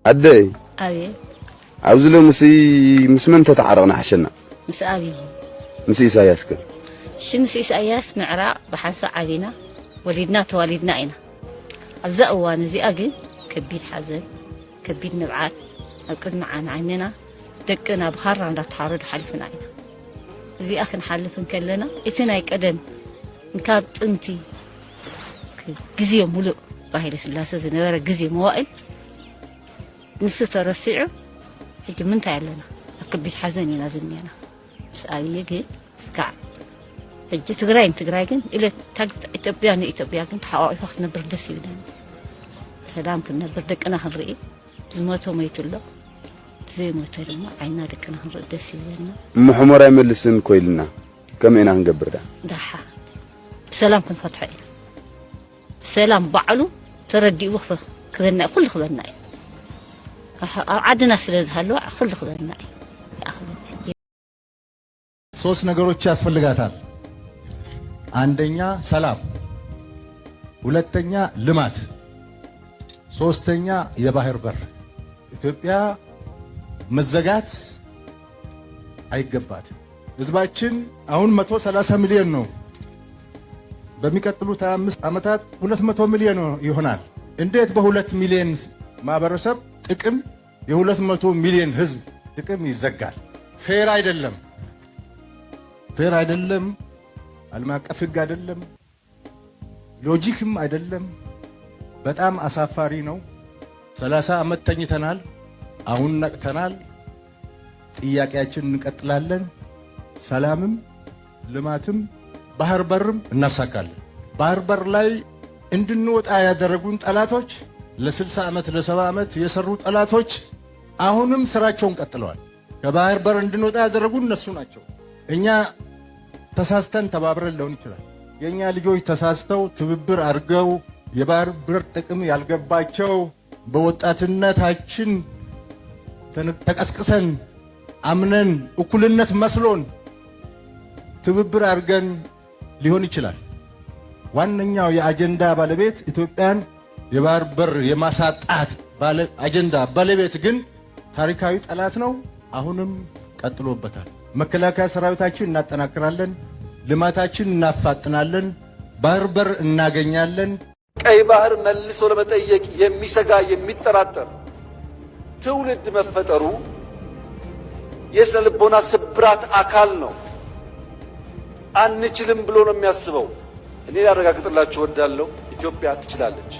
ኣደይ፣ ኣቤት። ኣብዚ ሎምሲ ምስ መን ተተዓረቕና ሓሸና? ምስ ኣብይ። ምስ ኢሳያስ ከ? እሺ፣ ምስ ኢሳያስ ምዕራቕ ብሓንሳእ ዓቢና፣ ወሊድና ተዋሊድና ኢና። ኣብዛ እዋን እዚኣ ግን ከቢድ ሓዘን፣ ከቢድ ንብዓት ኣብ ቅድሚ ዓይንና ደቅና ብኻራ እንዳተሓረዱ ሓሊፍና ኢና። እዚኣ ክንሓልፍ እንከለና እቲ ናይ ቀደም ካብ ጥንቲ ግዜ ሙሉእ ብሃይለ ስላሰ ዝነበረ ግዜ መዋእል ንሱ ተረሲዑ ሕጂ ምንታይ ኣለና? ኣብ ከቢድ ሓዘን ኢና ዝኒአና። ምስ ኣብይ ግን እስካዕ ሕጂ ትግራይ ንትግራይ ግን ኢለ ኢትዮጵያ ንኢትዮጵያ ግን ተሓቋቂፋ ክትነብር ደስ ይብለኒ። ሰላም ክንነብር ደቅና ክንርኢ። ዝሞተ ሞይቱ ኣሎ፣ ዘይሞተ ድማ ዓይና ደቅና ክንርኢ ደስ ይብለና። እሞ ሕሞራ ኣይመልስን እኮ ኢልና ከመይ ኢና ክንገብር ዳ? ዳሓ ብሰላም ክንፈትሖ ኢና። ብሰላም ባዕሉ ተረዲኡ ክበና እዩ፣ ኩሉ ክበና እዩ። ኣብ ዓድና ስለ ዝሃለዋ ኩሉ ክበና እዩ። ይኣኽለና። ሶስት ነገሮች ያስፈልጋታል። አንደኛ ሰላም፣ ሁለተኛ ልማት፣ ሶስተኛ የባህር በር። ኢትዮጵያ መዘጋት አይገባትም። ህዝባችን አሁን መቶ ሠላሳ ሚሊዮን ነው። በሚቀጥሉት አምስት ዓመታት ሁለት መቶ ሚሊዮን ይሆናል። እንዴት በሁለት ሚሊዮን ማህበረሰብ ጥቅም የሁለት መቶ ሚሊዮን ህዝብ ጥቅም ይዘጋል? ፌር አይደለም፣ ፌር አይደለም። ዓለም አቀፍ ህግ አይደለም፣ ሎጂክም አይደለም። በጣም አሳፋሪ ነው። ሠላሳ ዓመት ተኝተናል። አሁን ነቅተናል። ጥያቄያችን እንቀጥላለን። ሰላምም ልማትም ባህር በርም እናሳካለን። ባህር በር ላይ እንድንወጣ ያደረጉን ጠላቶች፣ ለስልሳ ዓመት ለሰባ ዓመት የሰሩ ጠላቶች አሁንም ስራቸውን ቀጥለዋል። ከባህር በር እንድንወጣ ያደረጉን እነሱ ናቸው። እኛ ተሳስተን ተባብረን ሊሆን ይችላል። የእኛ ልጆች ተሳስተው ትብብር አድርገው የባህር በር ጥቅም ያልገባቸው በወጣትነታችን ተን-፣ ተቀስቅሰን አምነን እኩልነት መስሎን ትብብር አድርገን ሊሆን ይችላል። ዋነኛው የአጀንዳ ባለቤት ኢትዮጵያን የባህር በር የማሳጣት ባለ-፣ አጀንዳ ባለቤት ግን ታሪካዊ ጠላት ነው። አሁንም ቀጥሎበታል። መከላከያ ሰራዊታችን እናጠናክራለን፣ ልማታችን እናፋጥናለን፣ ባህር በር እናገኛለን። ቀይ ባህር መልሶ ለመጠየቅ የሚሰጋ የሚጠራጠር ትውልድ መፈጠሩ የስነ ልቦና ስብራት አካል ነው። አንችልም ብሎ ነው የሚያስበው። እኔ ላረጋግጥላችሁ እወዳለሁ፣ ኢትዮጵያ ትችላለች።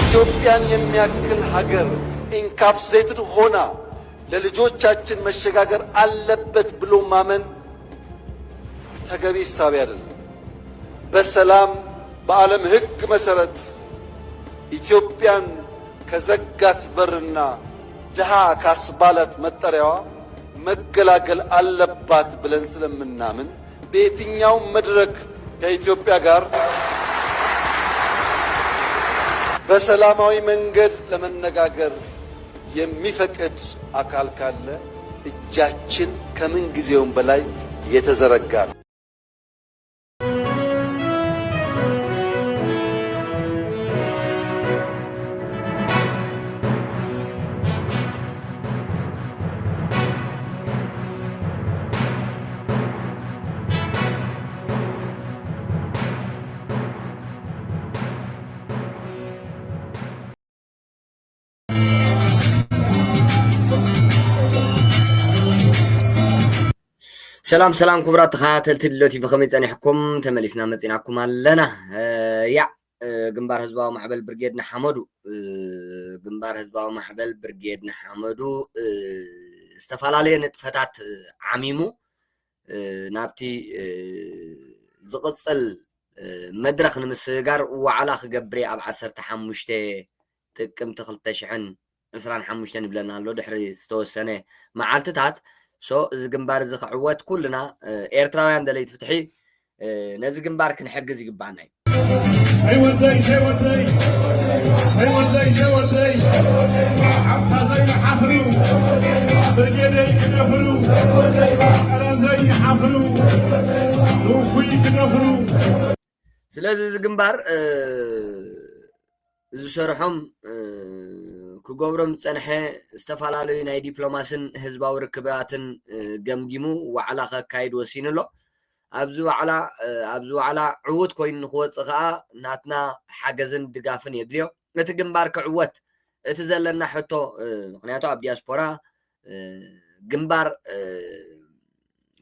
ኢትዮጵያን የሚያክል ሀገር ኢንካፕሱሌትድ ሆና ለልጆቻችን መሸጋገር አለበት ብሎ ማመን ተገቢ እሳቤ አይደለም። በሰላም በዓለም ሕግ መሰረት ኢትዮጵያን ከዘጋት በርና ድሃ ካስባላት መጠሪያዋ መገላገል አለባት ብለን ስለምናምን በየትኛውም መድረክ ከኢትዮጵያ ጋር በሰላማዊ መንገድ ለመነጋገር የሚፈቅድ አካል ካለ እጃችን ከምን ጊዜውም በላይ የተዘረጋ ነው። ሰላም ሰላም ክቡራት ተኸታተልቲ ድሎ ቲቪ፣ ከመይ ጸኒሕኩም? ተመሊስና መጺናኩም ኣለና። እ፣ ያ፣ እ፣ ግንባር ህዝባዊ ማዕበል ብርጌድ ንሓመዱ፣ እ፣ ግንባር ህዝባዊ ማዕበል ብርጌድ ንሓመዱ፣ እ፣ ዝተፈላለየ ንጥፈታት፣ እ፣ ዓሚሙ፣ እ፣ ናብቲ፣ እ፣ ዝቕጽል፣ እ፣ መድረኽ ንምስግጋር ዋዕላ ክገብር እየ ኣብ ዓሰርተ ሓሙሽተ ጥቅምቲ ክልተ ሽሕን ዕስራን ሓሙሽተን ይብለና ኣሎ፣ ድሕሪ ዝተወሰነ መዓልትታት። ሶ፣ እዚ ግንባር እዚ ክዕወት ኩልና፣ እ፣ ኤርትራውያን ደለይቲ ፍትሒ፣ እ፣ ነዚ ግንባር ክንሕግዝ ይግባና እዩ። ሸይወደይ ሸይወደይ ሸይወደይ ሸይወደይ ሓብታ ዘይንሓፍር እዩ። ብርጌደይ ክደፍሩ፣ ቀረን ዘይንሓፍሩ፣ ንውፉይ ክደፍሩ። ስለዚ እዚ ግንባር፣ እ፣ ዝሰርሖም ክገብሮም ዝፀንሐ ዝተፈላለዩ ናይ ዲፕሎማስን ህዝባዊ ርክባትን ገምጊሙ ዋዕላ ከካይድ ወሲኑ ኣሎ። ኣብዚ ዋዕላ ኣብዚ ዋዕላ ዕዉት ኮይኑ ንክወፅእ ከዓ ናትና ሓገዝን ድጋፍን የድልዮ። እቲ ግንባር ክዕወት እቲ ዘለና ሕቶ ምክንያቱ ኣብ ዲያስፖራ ግንባር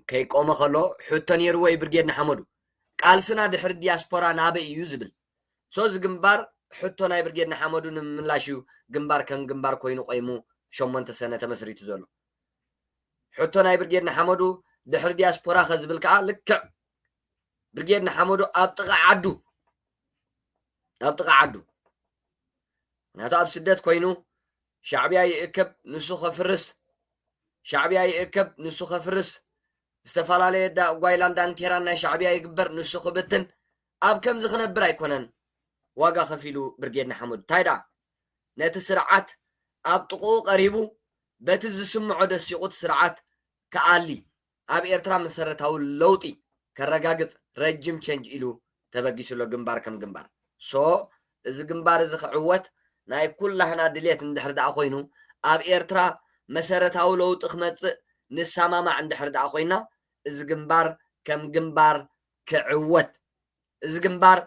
ከይቆመ ከሎ ሕቶ ነይርዎ እዩ ብርጌድ ንሓመዱ። ቃልስና ድሕሪ ዲያስፖራ ናበይ እዩ ዝብል። ሶ እዚ ግንባር ሕቶ ናይ ብርጌድ ንሓመዱ ንምምላሽ እዩ ግንባር ከም ግንባር ኮይኑ ቆይሙ ሸሞንተ ሰነ ተመስሪቱ ዘሎ። ሕቶ ናይ ብርጌድ ንሓመዱ ድሕሪ ዲያስፖራ ከዝብል ከዓ ልክዕ ብርጌድ ንሓመዱ ኣብ ጥቓ ዓዱ ኣብ ጥቓ ዓዱ ምክንያቱ ኣብ ስደት ኮይኑ ሻዕብያ ይእከብ ንሱ ከፍርስ ሻዕብያ ይእከብ ንሱ ከፍርስ ዝተፈላለየ ጓይላን ዳንኬራን ናይ ሻዕብያ ይግበር ንሱ ክብትን ኣብ ከምዚ ክነብር ኣይኮነን ዋጋ ከፊሉ ብርጌድ ንሓመዱ እንታይ ደኣ ነቲ ስርዓት ኣብ ጥቕኡ ቀሪቡ በቲ ዝስምዖ ደሲቑ እቲ ስርዓት ክኣሊ ኣብ ኤርትራ መሰረታዊ ለውጢ ከረጋግጽ ረጅም ቸንጅ ኢሉ ተበጊሱ ኣሎ ግንባር ከም ግንባር ሶ እዚ ግንባር እዚ ክዕወት ናይ ኩላህና ድሌት እንድሕር ደኣ ኮይኑ ኣብ ኤርትራ መሰረታዊ ለውጢ ክመጽእ ንሰማማዕ እንድሕር ደኣ ኮይና እዚ ግንባር ከም ግንባር ክዕወት እዚ ግንባር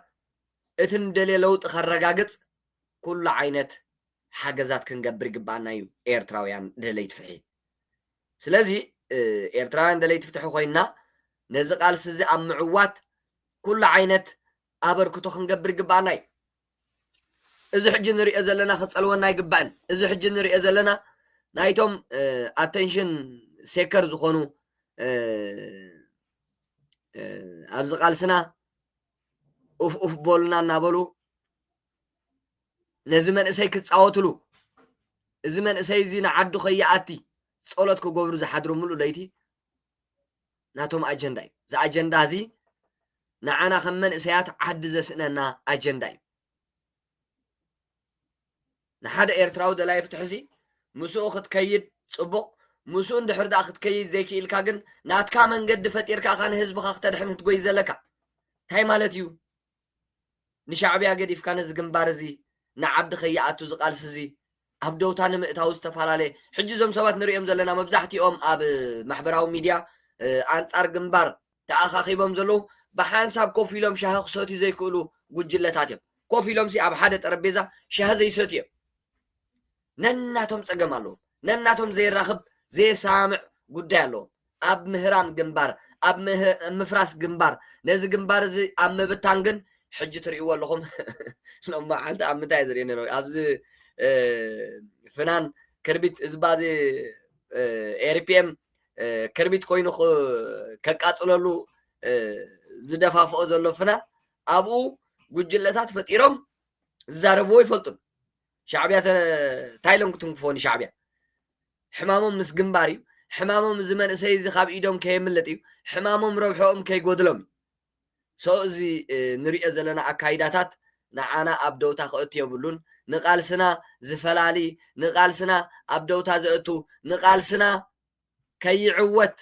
እቲ ንደልዮ ለውጢ ከረጋግጽ ኩሉ ዓይነት ሓገዛት ክንገብር ይግባኣና እዩ ኤርትራውያን ደለይቲ ፍትሒ ስለዚ ኤርትራውያን ደለይቲ ፍትሒ ኮይንና ነዚ ቃልሲ እዚ ኣብ ምዕዋት ኩሉ ዓይነት ኣበርክቶ ክንገብር ይግባኣና እዩ እዚ ሕጂ ንሪኦ ዘለና ክፀልወና ኣይግባእን እዚ ሕጂ ንሪኦ ዘለና ናይቶም ኣተንሽን ሴከር ዝኾኑ ኣብዚ ቃልስና ኡፍ ኡፍ በሉና እናበሉ ነዚ መንእሰይ ክፃወትሉ እዚ መንእሰይ እዚ ንዓዱ ከይኣቲ ፀሎት ክገብሩ ዝሓድሩ ሙሉእ ለይቲ ናቶም ኣጀንዳ እዩ እዚ ኣጀንዳ እዚ ንዓና ከም መንእሰያት ዓዲ ዘስእነና ኣጀንዳ እዩ ንሓደ ኤርትራዊ ደላይ ፍትሕሲ ምስኡ ክትከይድ ጽቡቕ ምስኡ እንድሕር ደኣ ክትከይድ ዘይክኢልካ ግን ናትካ መንገዲ ፈጢርካ ኢኻ ንህዝብኻ ክተድሕን ክትጎይ ዘለካ እንታይ ማለት እዩ ንሻዕብያ ገዲፍካ ነዚ ግንባር እዚ ንዓዲ ከይኣቱ ዝቃልሲ እዚ ኣብ ደውታ ንምእታው ዝተፈላለየ ሕጂ እዞም ሰባት ንሪኦም ዘለና መብዛሕትኦም ኣብ ማሕበራዊ ሚድያ ኣንጻር ግንባር ተኣኻኺቦም ዘለዉ ብሓንሳብ ኮፍ ኢሎም ሻሂ ክሰትዩ ዘይክእሉ ጉጅለታት እዮም። ኮፍ ኢሎም ሲ ኣብ ሓደ ጠረጴዛ ሻሂ ዘይሰትዩ እዮም። ነናቶም ጸገም ኣለዎም። ነናቶም ዘየራኽብ ዘየሰማምዕ ጉዳይ ኣለዎም። ኣብ ምህራም ግንባር፣ ኣብ ምፍራስ ግንባር፣ ነዚ ግንባር እዚ ኣብ ምብታን ግን ሕጂ ትርእይዎ ኣለኹም ሎም መዓልቲ ኣብ ምንታይ ዝርእየ ነረ ኣብዚ ፍናን ክርቢት እዚ ባዚ ኤሪፒኤም ክርቢት ኮይኑ ከቃፅለሉ ዝደፋፍኦ ዘሎ ፍናን ኣብኡ ጉጅለታት ፈጢሮም ዝዛረብዎ ይፈልጡን ሻዕብያ እንታይ ኢሎም ክትንክፎ ንሻዕብያ ሕማሞም ምስ ግንባር እዩ ሕማሞም እዚ መንእሰይ እዚ ካብ ኢዶም ከየምልጥ እዩ ሕማሞም ረብሐኦም ከይጎድሎም እዩ so እዚ ንሪኦ ዘለና ኣካይዳታት ንዓና ኣብ ደውታ ክእቱ የብሉን ንቃልስና ዝፈላሊ ንቃልስና ኣብ ደውታ ዘእቱ ንቃልስና ከይዕወት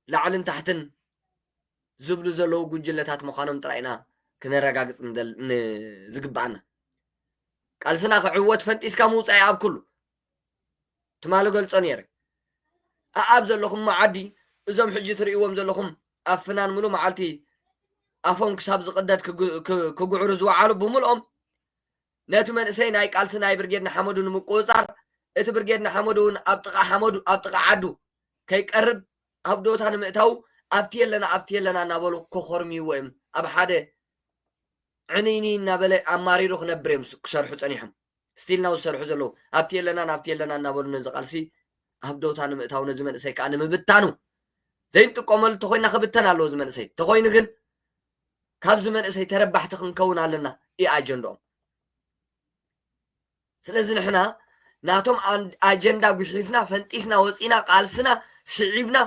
ላዕልን ታሕትን ዝብሉ ዘለዉ ጉጅለታት ምዃኖም ጥራይ ኢና ክነረጋግጽ ዝግብኣና። ቃልስና ክዕወት ፈንጢስካ ምውጻእ ኣብ ኩሉ ትማሊ ገልጾ ነይረ። ኣኣብ ዘለኹም ዓዲ እዞም ሕጂ ትርእይዎም ዘለኹም ኣብ ፍናን ሙሉ መዓልቲ ኣፎም ክሳብ ዝቕደድ ክግዕሩ ዝወዓሉ ብምልኦም ነቲ መንእሰይ ናይ ቃልሲ ናይ ብርጌድ ንሓመዱ ንምቁፅፃር እቲ ብርጌድ ንሓመዱ እውን ኣብ ጥቓ ሓመዱ ኣብ ጥቓ ዓዱ ከይቀርብ ኣብ ዶታ ንምእታው ኣብቲ የለና ኣብቲ የለና እናበሉ ኮኾርምይዎ እዮም ኣብ ሓደ ዕንይንይ እናበለ ኣማሪሩ ክነብር እዮም ክሰርሑ ፀኒሖም ስቲል ናው ዝሰርሑ ዘለዉ ኣብቲ የለና ናብቲ የለና እናበሉ ነዚ ቃልሲ ኣብ ዶታ ንምእታው ነዚ መንእሰይ ከዓ ንምብታኑ ዘይንጥቀመሉ ተኮይና ክብተን ኣለዎ እዚ መንእሰይ ተኮይኑ ግን ካብዚ መንእሰይ ተረባሕቲ ክንከውን ኣለና እዩ ኣጀንድኦም ስለዚ ንሕና ናቶም ኣጀንዳ ጉሒፍና ፈንጢስና ወፂና ቃልስና ስዒብና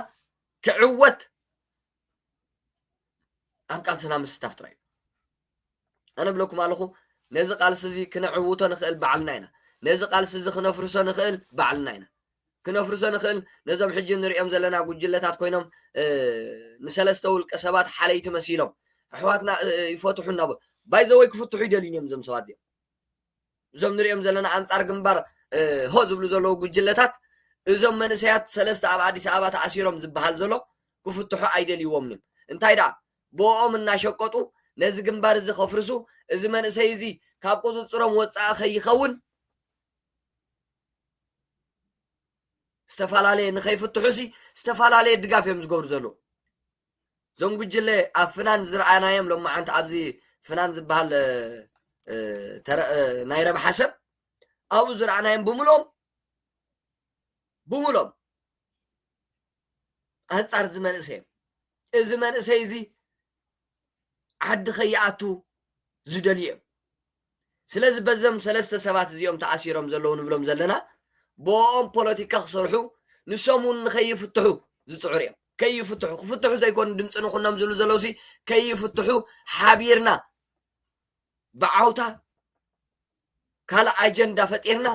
ክዕወት ኣብ ቃልስና ምስታፍ ጥራይ ኣነ ብለኩም ኣለኹ ነዚ ቃልሲ እዚ ክነዕውቶ ንኽእል ባዕልና ኢና ነዚ ቃልሲ እዚ ክነፍርሶ ንኽእል ባዕልና ኢና ክነፍርሶ ንኽእል ነዞም ሕጂ ንሪኦም ዘለና ጉጅለታት ኮይኖም ንሰለስተ ውልቀ ሰባት ሓለይቲ መሲሎም ኣሕዋትና ይፈትሑ እናበሉ ባይዘወይ ክፍትሑ ይደልዩን እዮም እዞም ሰባት እዚኦም። እዞም ንሪኦም ዘለና ኣንጻር ግንባር ሆ ዝብሉ ዘለዉ ጉጅለታት እዞም መንእሰያት ሰለስተ ኣብ ኣዲስ ኣበባ ተኣሲሮም ዝበሃል ዘሎ ክፍትሑ ኣይደልይዎም እዮም። እንታይ ደኣ ብኦም እናሸቀጡ ነዚ ግንባር እዚ ከፍርሱ፣ እዚ መንእሰይ እዚ ካብ ቁፅፅሮም ወፃኢ ከይኸውን ዝተፈላለየ ንኸይፍትሑ ሲ ዝተፈላለየ ድጋፍ እዮም ዝገብሩ ዘለዉ። እዞም ጉጅለ ኣብ ፍናን ዝረኣናዮም ሎማዓንቲ ኣብዚ ፍናን ዝበሃል ናይ ረብሓ ሰብ ኣብኡ ዝረኣናዮም ብምሎም ብምሎም ኣንጻር እዚ መንእሰይ እዮም። እዚ መንእሰይ እዚ ዓዲ ከይኣቱ ዝደልዩ እዮም። ስለዚ በዞም ሰለስተ ሰባት እዚኦም ተኣሲሮም ዘለዉ ንብሎም ዘለና ብኦም ፖለቲካ ክሰርሑ ንሶም እውን ንከይፍትሑ ዝፅዕሩ እዮም። ከይፍትሑ ክፍትሑ ዘይኮኑ ድምፂ ንኩኖም ዝብሉ ዘለውሲ ከይፍትሑ ሓቢርና ብዓውታ ካልእ ኣጀንዳ ፈጢርና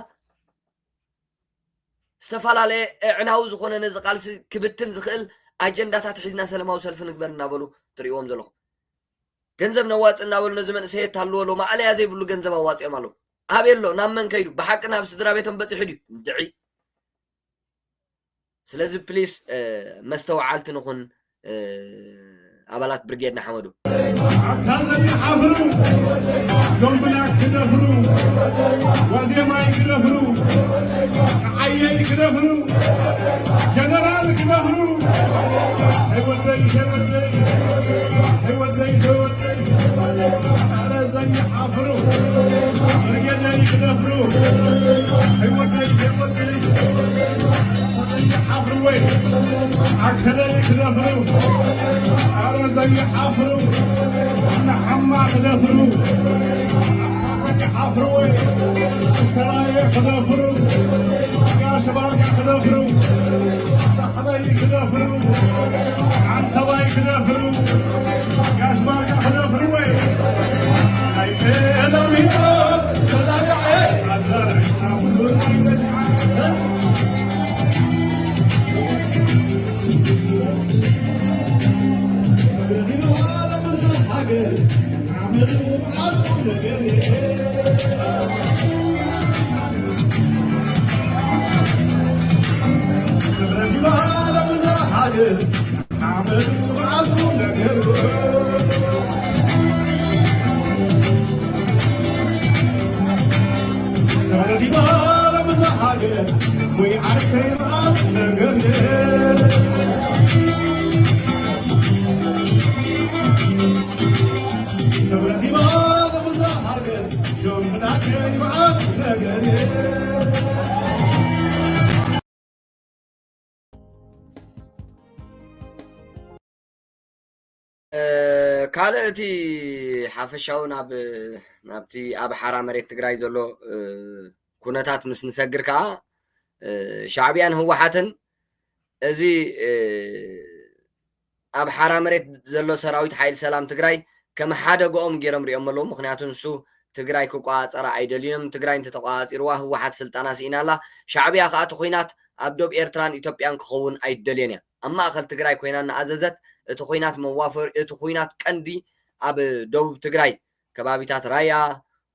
ዝተፈላለየ እዕናዊ ዝኾነ ነዚ ቃልሲ ክብትን ዝኽእል ኣጀንዳታት ሒዝና ሰለማዊ ሰልፊ ንግበር እናበሉ ትርእዎም ዘለኹም። ገንዘብ ነዋፅ እናበሉ ነዚ መንእሰይ የታልዎ ኣለዉ። ማእለያ ዘይብሉ ገንዘብ ኣዋፂኦም ኣለዉ። ኣበይ ኣሎ? ናብ መን ከይዱ? ብሓቂ ናብ ስድራ ቤቶም በፂሑ ድዩ? እንድዒ። ስለዚ ፕሊስ መስተውዓልቲ ንኹን ኣባላት ብርጌድ ንሓመዱ። ኣብታ ዘይሓፍሩ ዞምብላ ክደፍሩ ዋዜማይ ክደፍሩ ዓየይ ክደፍሩ ጀነራል ክደፍሩ ኣይወደይ ኣይወደይ ኣይወደይ ኣይወደይ ኣረ ዘይሓፍሩ ብርጌደይ ክደፍሩ ኣይወደይ ኣይወደይ ዘይሓፍሩ ወይ ኣከለይ ክደፍሩ ኣረ ዘይሓፍሩ ንሓማ ክደፍሩ ዘይሓፍሩ ወይ ሰራየ ክደፍሩ ጋሽ ባርካ ክደፍሩ ሳሕበይ ክደፍሩ ዓንተባይ ክደፍሩ ጋሽ ባርካ ክደፍሩ ወይ ኣይቀዳሚቶ ሰላያ ኣዳርሽ ካልእ እቲ ሓፈሻዊ ናብ ናብቲ ኣብ ሓራ መሬት ትግራይ ዘሎ ኩነታት ምስ ንሰግር ከዓ ሻዕብያን ህወሓትን እዚ ኣብ ሓራ መሬት ዘሎ ሰራዊት ሓይሊ ሰላም ትግራይ ከም ሓደገኦም ገይሮም ሪኦም ኣለዉ። ምክንያቱ ንሱ ትግራይ ክቆፃፀራ ኣይደልዮም። ትግራይ እንተተቆፃፂርዋ ህወሓት ስልጣና ስኢና ኣላ። ሻዕብያ ከዓ እቲ ኩናት ኣብ ዶብ ኤርትራን ኢትዮጵያን ክኸውን ኣይደልዮን እያ። ኣብ ማእኸል ትግራይ ኮይና እናኣዘዘት እቲ ኩናት መዋፈር እቲ ኩናት ቀንዲ ኣብ ደቡብ ትግራይ ከባቢታት ራያ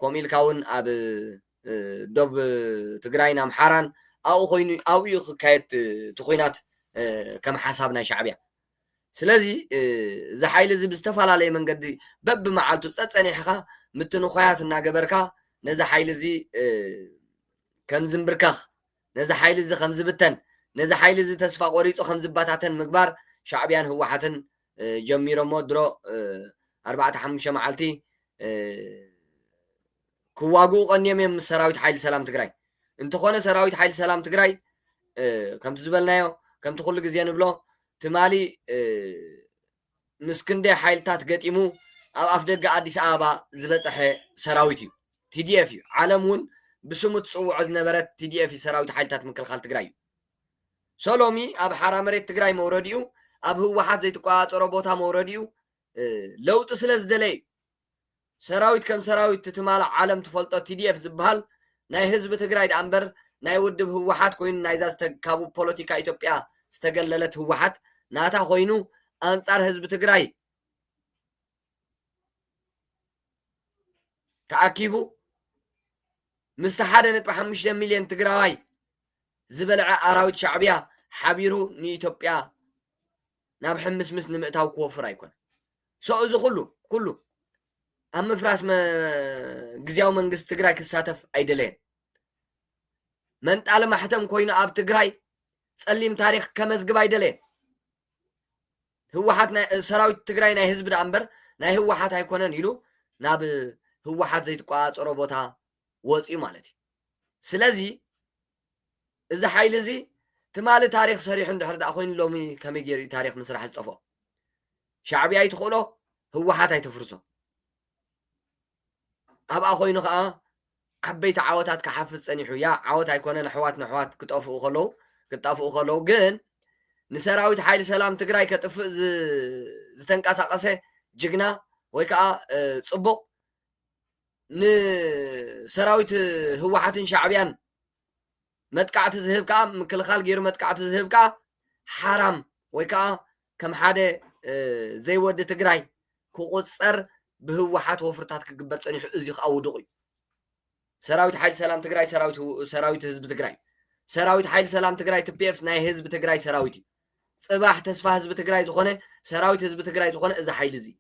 ከምኡ ኢልካ እውን ኣብ ዶብ ትግራይን ኣምሓራን ኣብኡ ኮይኑ ኣብኡ ክካየድ እቲ ኩናት ከም ሓሳብ ናይ ሻዕብያ። ስለዚ እዚ ሓይሊ እዚ ብዝተፈላለየ መንገዲ በብመዓልቱ ፀፀኒሕካ ምትንኾያት እናገበርካ ነዚ ሓይሊ እዚ ከም ዝንብርከኽ ነዚ ሓይሊ እዚ ከም ዝብተን ነዚ ሓይሊ እዚ ተስፋ ቆሪፁ ከም ዝበታተን ምግባር ሻዕብያን ህወሓትን ጀሚሮሞ ድሮ ኣርባዕተ ሓሙሽተ መዓልቲ ክዋግኡ ቀንዮም እዮም ምስ ሰራዊት ሓይሊ ሰላም ትግራይ። እንተኾነ ሰራዊት ሓይሊ ሰላም ትግራይ ከምቲ ዝበልናዮ ከምቲ ኩሉ ግዜ ንብሎ ትማሊ ምስ ክንደይ ሓይልታት ገጢሙ ኣብ ኣፍ ደገ ኣዲስ ኣበባ ዝበፀሐ ሰራዊት እዩ። ቲዲኤፍ እዩ። ዓለም እውን ብስሙ ትፅውዖ ዝነበረት ቲዲኤፍ እዩ ሰራዊት ሓይልታት ምክልኻል ትግራይ እዩ። ሶሎሚ ኣብ ሓራ መሬት ትግራይ መውረዲኡ ኣብ ህወሓት ዘይትቆፃፀሮ ቦታ መውረዲኡ ለውጢ ስለ ዝደለየ እዩ። ሰራዊት ከም ሰራዊት ትትማላ ዓለም ትፈልጦ ቲዲኤፍ ዝበሃል ናይ ህዝቢ ትግራይ ደኣ እምበር ናይ ውድብ ህወሓት ኮይኑ ናይዛ ካብ ፖለቲካ ኢትዮጵያ ዝተገለለት ህወሓት ናታ ኮይኑ ኣንፃር ህዝቢ ትግራይ ተኣኪቡ ምስቲ ሓደ ነጥቢ ሓሙሽተ ሚልዮን ትግራዋይ ዝበልዐ ኣራዊት ሻዕብያ ሓቢሩ ንኢትዮጵያ ናብ ሕምስምስ ንምእታው ክወፍር ኣይኮነ። ሶ እዚ ኩሉ ኩሉ ኣብ ምፍራስ መ- ግዝያዊ መንግስቲ ትግራይ ክሳተፍ ኣይደለየን። መንጣሊ ማሕተም ኮይኑ ኣብ ትግራይ ጸሊም ታሪኽ ከመዝግብ ኣይደለየን። ህወሓት ናይ ሰራዊት ትግራይ ናይ ህዝቢ ደኣ እምበር ናይ ህወሓት ኣይኮነን ኢሉ ናብ ህወሓት ዘይትቆጻጸሮ ቦታ ወፅዩ ማለት እዩ። ስለዚ እዚ ሓይሊ እዚ ትማሊ ታሪኽ ሰሪሑ እንድሕር ደኣ ኮይኑ ሎሚ ከመይ ገይሩ እዩ ታሪኽ ምስራሕ ዝጠፍኦ? ሻዕብያ ኣይትኽእሎ፣ ህወሓት ኣይተፍርሶ። ኣብኣ ኮይኑ ከዓ ዓበይቲ ዓወታት ክሓፍዝ ፀኒሑ። ያ ዓወት ኣይኮነን ኣሕዋት ንኣሕዋት ክጠፍኡ ከለዉ ክጣፍኡ ከለዉ ግን ንሰራዊት ሓይሊ ሰላም ትግራይ ከጥፍእ ዝ- ዝተንቀሳቀሰ ጅግና ወይ ከዓ እ፣ ፅቡቅ ንሰራዊት ህወሓትን ሻዕብያን መጥቃዕቲ ዝህብ ከዓ ምክልኻል ገይሩ መጥቃዕቲ ዝህብ ከዓ ሓራም ወይ ከዓ ከም ሓደ እ፣ ዘይወዲ ትግራይ ክቁፀር ብህወሓት ወፍርታት ክግበር ፀኒሑ። እዚ ከዓ ውዱቕ እዩ። ሰራዊት ሓይሊ ሰላም ትግራይ ሰራዊት ህው- ሰራዊት ህዝቢ ትግራይ ሰራዊት ሓይሊ ሰላም ትግራይ ቲፒኤፍ ናይ ህዝቢ ትግራይ ሰራዊት እዩ። ፅባሕ ተስፋ ህዝቢ ትግራይ ዝኾነ ሰራዊት ህዝቢ ትግራይ ዝኾነ እዚ ሓይሊ እዚ እዩ።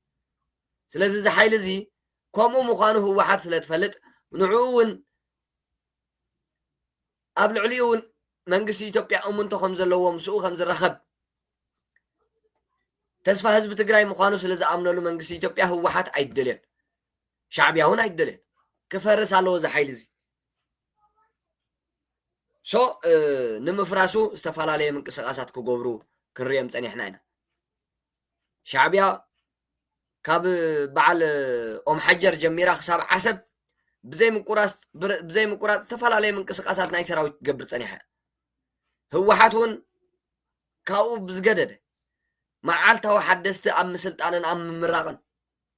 ስለዚ እዚ ሓይሊ እዚ ከምኡ ምዃኑ ህወሓት ስለ ትፈልጥ ንዕኡ እውን ኣብ ልዕሊኡ እውን መንግስቲ ኢትዮጵያ እሙንቶ ከም ዘለዎ ምስኡ ከም ዝራኸብ ተስፋ ህዝቢ ትግራይ ምዃኑ ስለ ዝኣምነሉ መንግስቲ ኢትዮጵያ ህወሓት ኣይደልዮን፣ ሻዕብያ እውን ኣይደልዮን። ክፈርስ ኣለዎ እዚ ሓይሊ እዚ። ሶ እ፣ ንምፍራሱ ዝተፈላለየ ምንቅስቃሳት ክገብሩ ክንሪኦም ፀኒሕና ኢና። ሻዕብያ ካብ በዓል ኦም ሓጀር ጀሚራ ክሳብ ዓሰብ ብዘይ ምቁራፅ ብረ- ብዘይ ምቁራፅ ዝተፈላለየ ምንቅስቃሳት ናይ ሰራዊት ትገብር ፀኒሓ። ህወሓት እውን ካብኡ ብዝገደደ መዓልታዊ ሓደስቲ ኣብ ምስልጣንን ኣብ ምምራቕን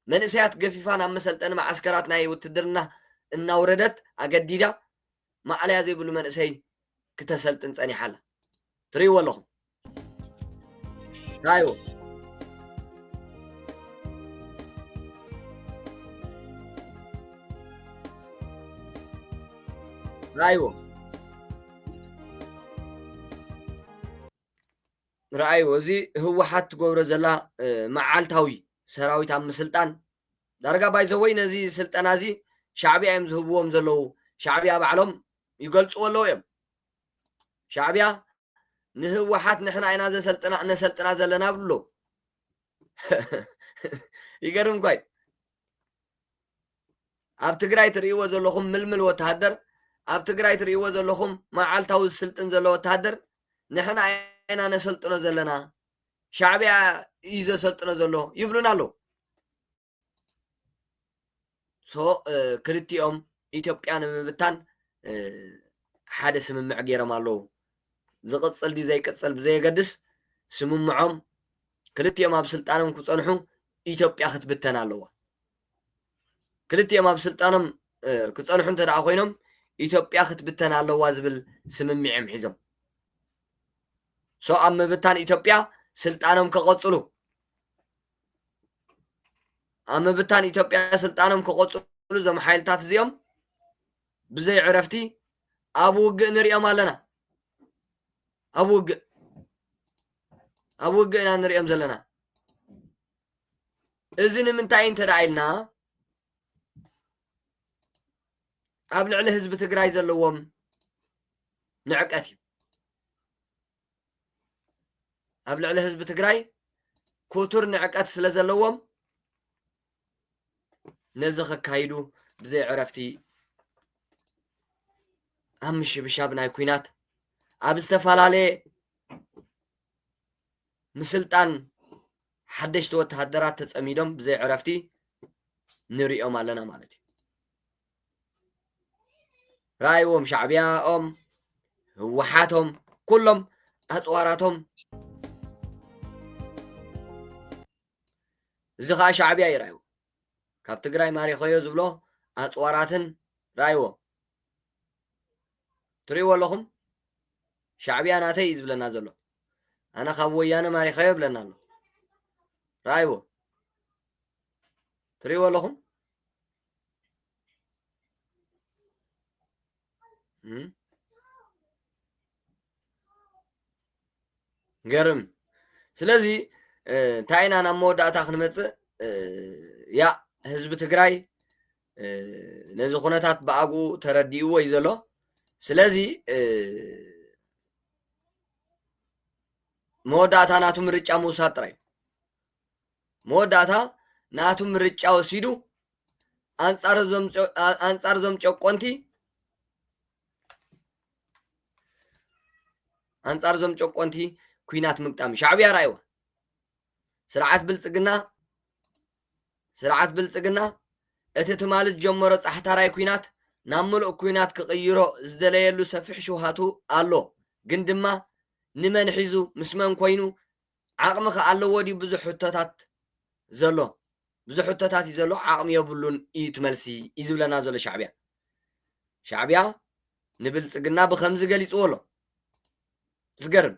መንእሰያት ገፊፋ ናብ መሰልጠኒ መዓስከራት ናይ ውትድርና እናውረደት ኣገዲዳ ማእለያ ዘይብሉ መንእሰይ ክተሰልጥን ጸኒሓ ኣላ። ትርእይዎ ኣለኹም። ራእይዎ። ራእይዎ። ራእይዎ። እዚ ህወሓት ትገብሮ ዘላ፣ እ፣ መዓልታዊ ሰራዊት ኣብ ምስልጣን ዳርጋ ባይዘወይ ነዚ ስልጠና እዚ ሻዕብያ እዮም ዝህብዎም ዘለዉ። ሻዕብያ ባዕሎም ይገልጽዎ ኣለዉ እዮም። ሻዕብያ ንህወሓት ንሕና ኢና ዘሰልጥና ነሰልጥና ዘለና ብሎ። ይገርም እኳ እዩ። ኣብ ትግራይ ትርእይዎ ዘለኹም ምልምል ወተሃደር፣ ኣብ ትግራይ ትርእይዎ ዘለኹም መዓልታዊ ዝስልጥን ዘሎ ወተሃደር ንሕና ኢና ነሰልጥኖ ዘለና፣ ሻዕብያ እዩ ዘሰልጥኖ ዘሎ ይብሉና ኣለዉ። ሶ እ፣ ክልቲኦም ኢትዮጵያ ንምብታን እ፣ ሓደ ስምምዕ ገይሮም ኣለዉ። ዝቕፅል ድዩ ዘይቅፅል ብዘየገድስ ስምምዖም ክልቲኦም ኣብ ስልጣኖም ክፀንሑ ኢትዮጵያ ክትብተን ኣለዋ። ክልቲኦም ኣብ ስልጣኖም እ፣ ክፀንሑ እንተ ደኣ ኮይኖም ኢትዮጵያ ክትብተን ኣለዋ ዝብል ስምምዕ እዮም ሒዞም። ሶ ኣብ ምብታን ኢትዮጵያ ስልጣኖም ከቐፅሉ ኣብ ምብታን ኢትዮጵያ ስልጣኖም ከቐፅሉ እዞም ሓይልታት እዚኦም ብዘይ ዕረፍቲ ኣብ ውግእ ንሪኦም ኣለና። ኣብ ውግእ ኣብ ውግእ ኢና ንሪኦም ዘለና። እዚ ንምንታይ እንተ ደኣ ኢልና ኣብ ልዕሊ ህዝቢ ትግራይ ዘለዎም ንዕቀት እዩ። ኣብ ልዕሊ ህዝቢ ትግራይ ክቱር ንዕቀት ስለ ዘለዎም ነዚ ከካይዱ ብዘይ ዕረፍቲ ኣብ ምሽብሻብ ናይ ኲናት ኣብ ዝተፈላለየ ምስልጣን ሓደሽቲ ወተሃደራት ተጸሚዶም ብዘይ ዕረፍቲ ንሪኦም ኣለና ማለት እዩ። ረኣይዎም ሻዕብያኦም፣ ህወሓቶም፣ ኩሎም ኣጽዋራቶም። እዚ ኸኣ ሻዕብያ እዩ ረኣይዎ። ካብ ትግራይ ማሪኸዮ ዝብሎ ኣጽዋራትን ረኣይዎ። ትርእይዎ ኣለኹም? ሻዕብያ ናተይ እዩ ዝብለና ዘሎ። ኣነ ካብ ወያነ ማሪኸዮ ይብለና ኣሎ። ረኣይዎ። ትርእይዎ ኣለኹም? እም። ገርም። ስለዚ፣ እ፣ እንታይ ኢና ናብ መወዳእታ ክንመጽእ? እ፣ ያ ህዝቢ ትግራይ፣ እ፣ ነዚ ኩነታት ብኣግኡ ተረዲእዎ እዩ ዘሎ። ስለዚ፣ እ፣ መወዳእታ ናቱ ምርጫ ምውሳድ ጥራይ እዩ። መወዳእታ ናቱ ምርጫ ወሲዱ ኣንጻር እዞም ጨ-፣ ኣ-፣ ኣንጻር እዞም ጨቆንቲ፣ ኣንጻር እዞም ጨቆንቲ ኲናት ምግጣም። ሻዕብያ ርኣይዋ። ስርዓት ብልጽግና፣ ስርዓት ብልጽግና እቲ ትማሊ ዝጀመሮ ጻሕታራይ ኲናት ናብ ምሉእ ኲናት ክቕይሮ ዝደለየሉ ሰፊሕ ሽውሃቱ ኣሎ። ግን ድማ ንመን ሒዙ፣ ምስ መን ኮይኑ፣ ዓቕሚ ከ ኣለዎ ድዩ? ብዙሕ ሕቶታት ዘሎ። ብዙሕ ሕቶታት እዩ ዘሎ። ዓቕሚ የብሉን እዩ እቲ መልሲ እዩ ዝብለና ዘሎ ሻዕብያ። ሻዕብያ ንብልጽግና ብኸምዚ ገሊጽዎ ኣሎ። ዝገርም።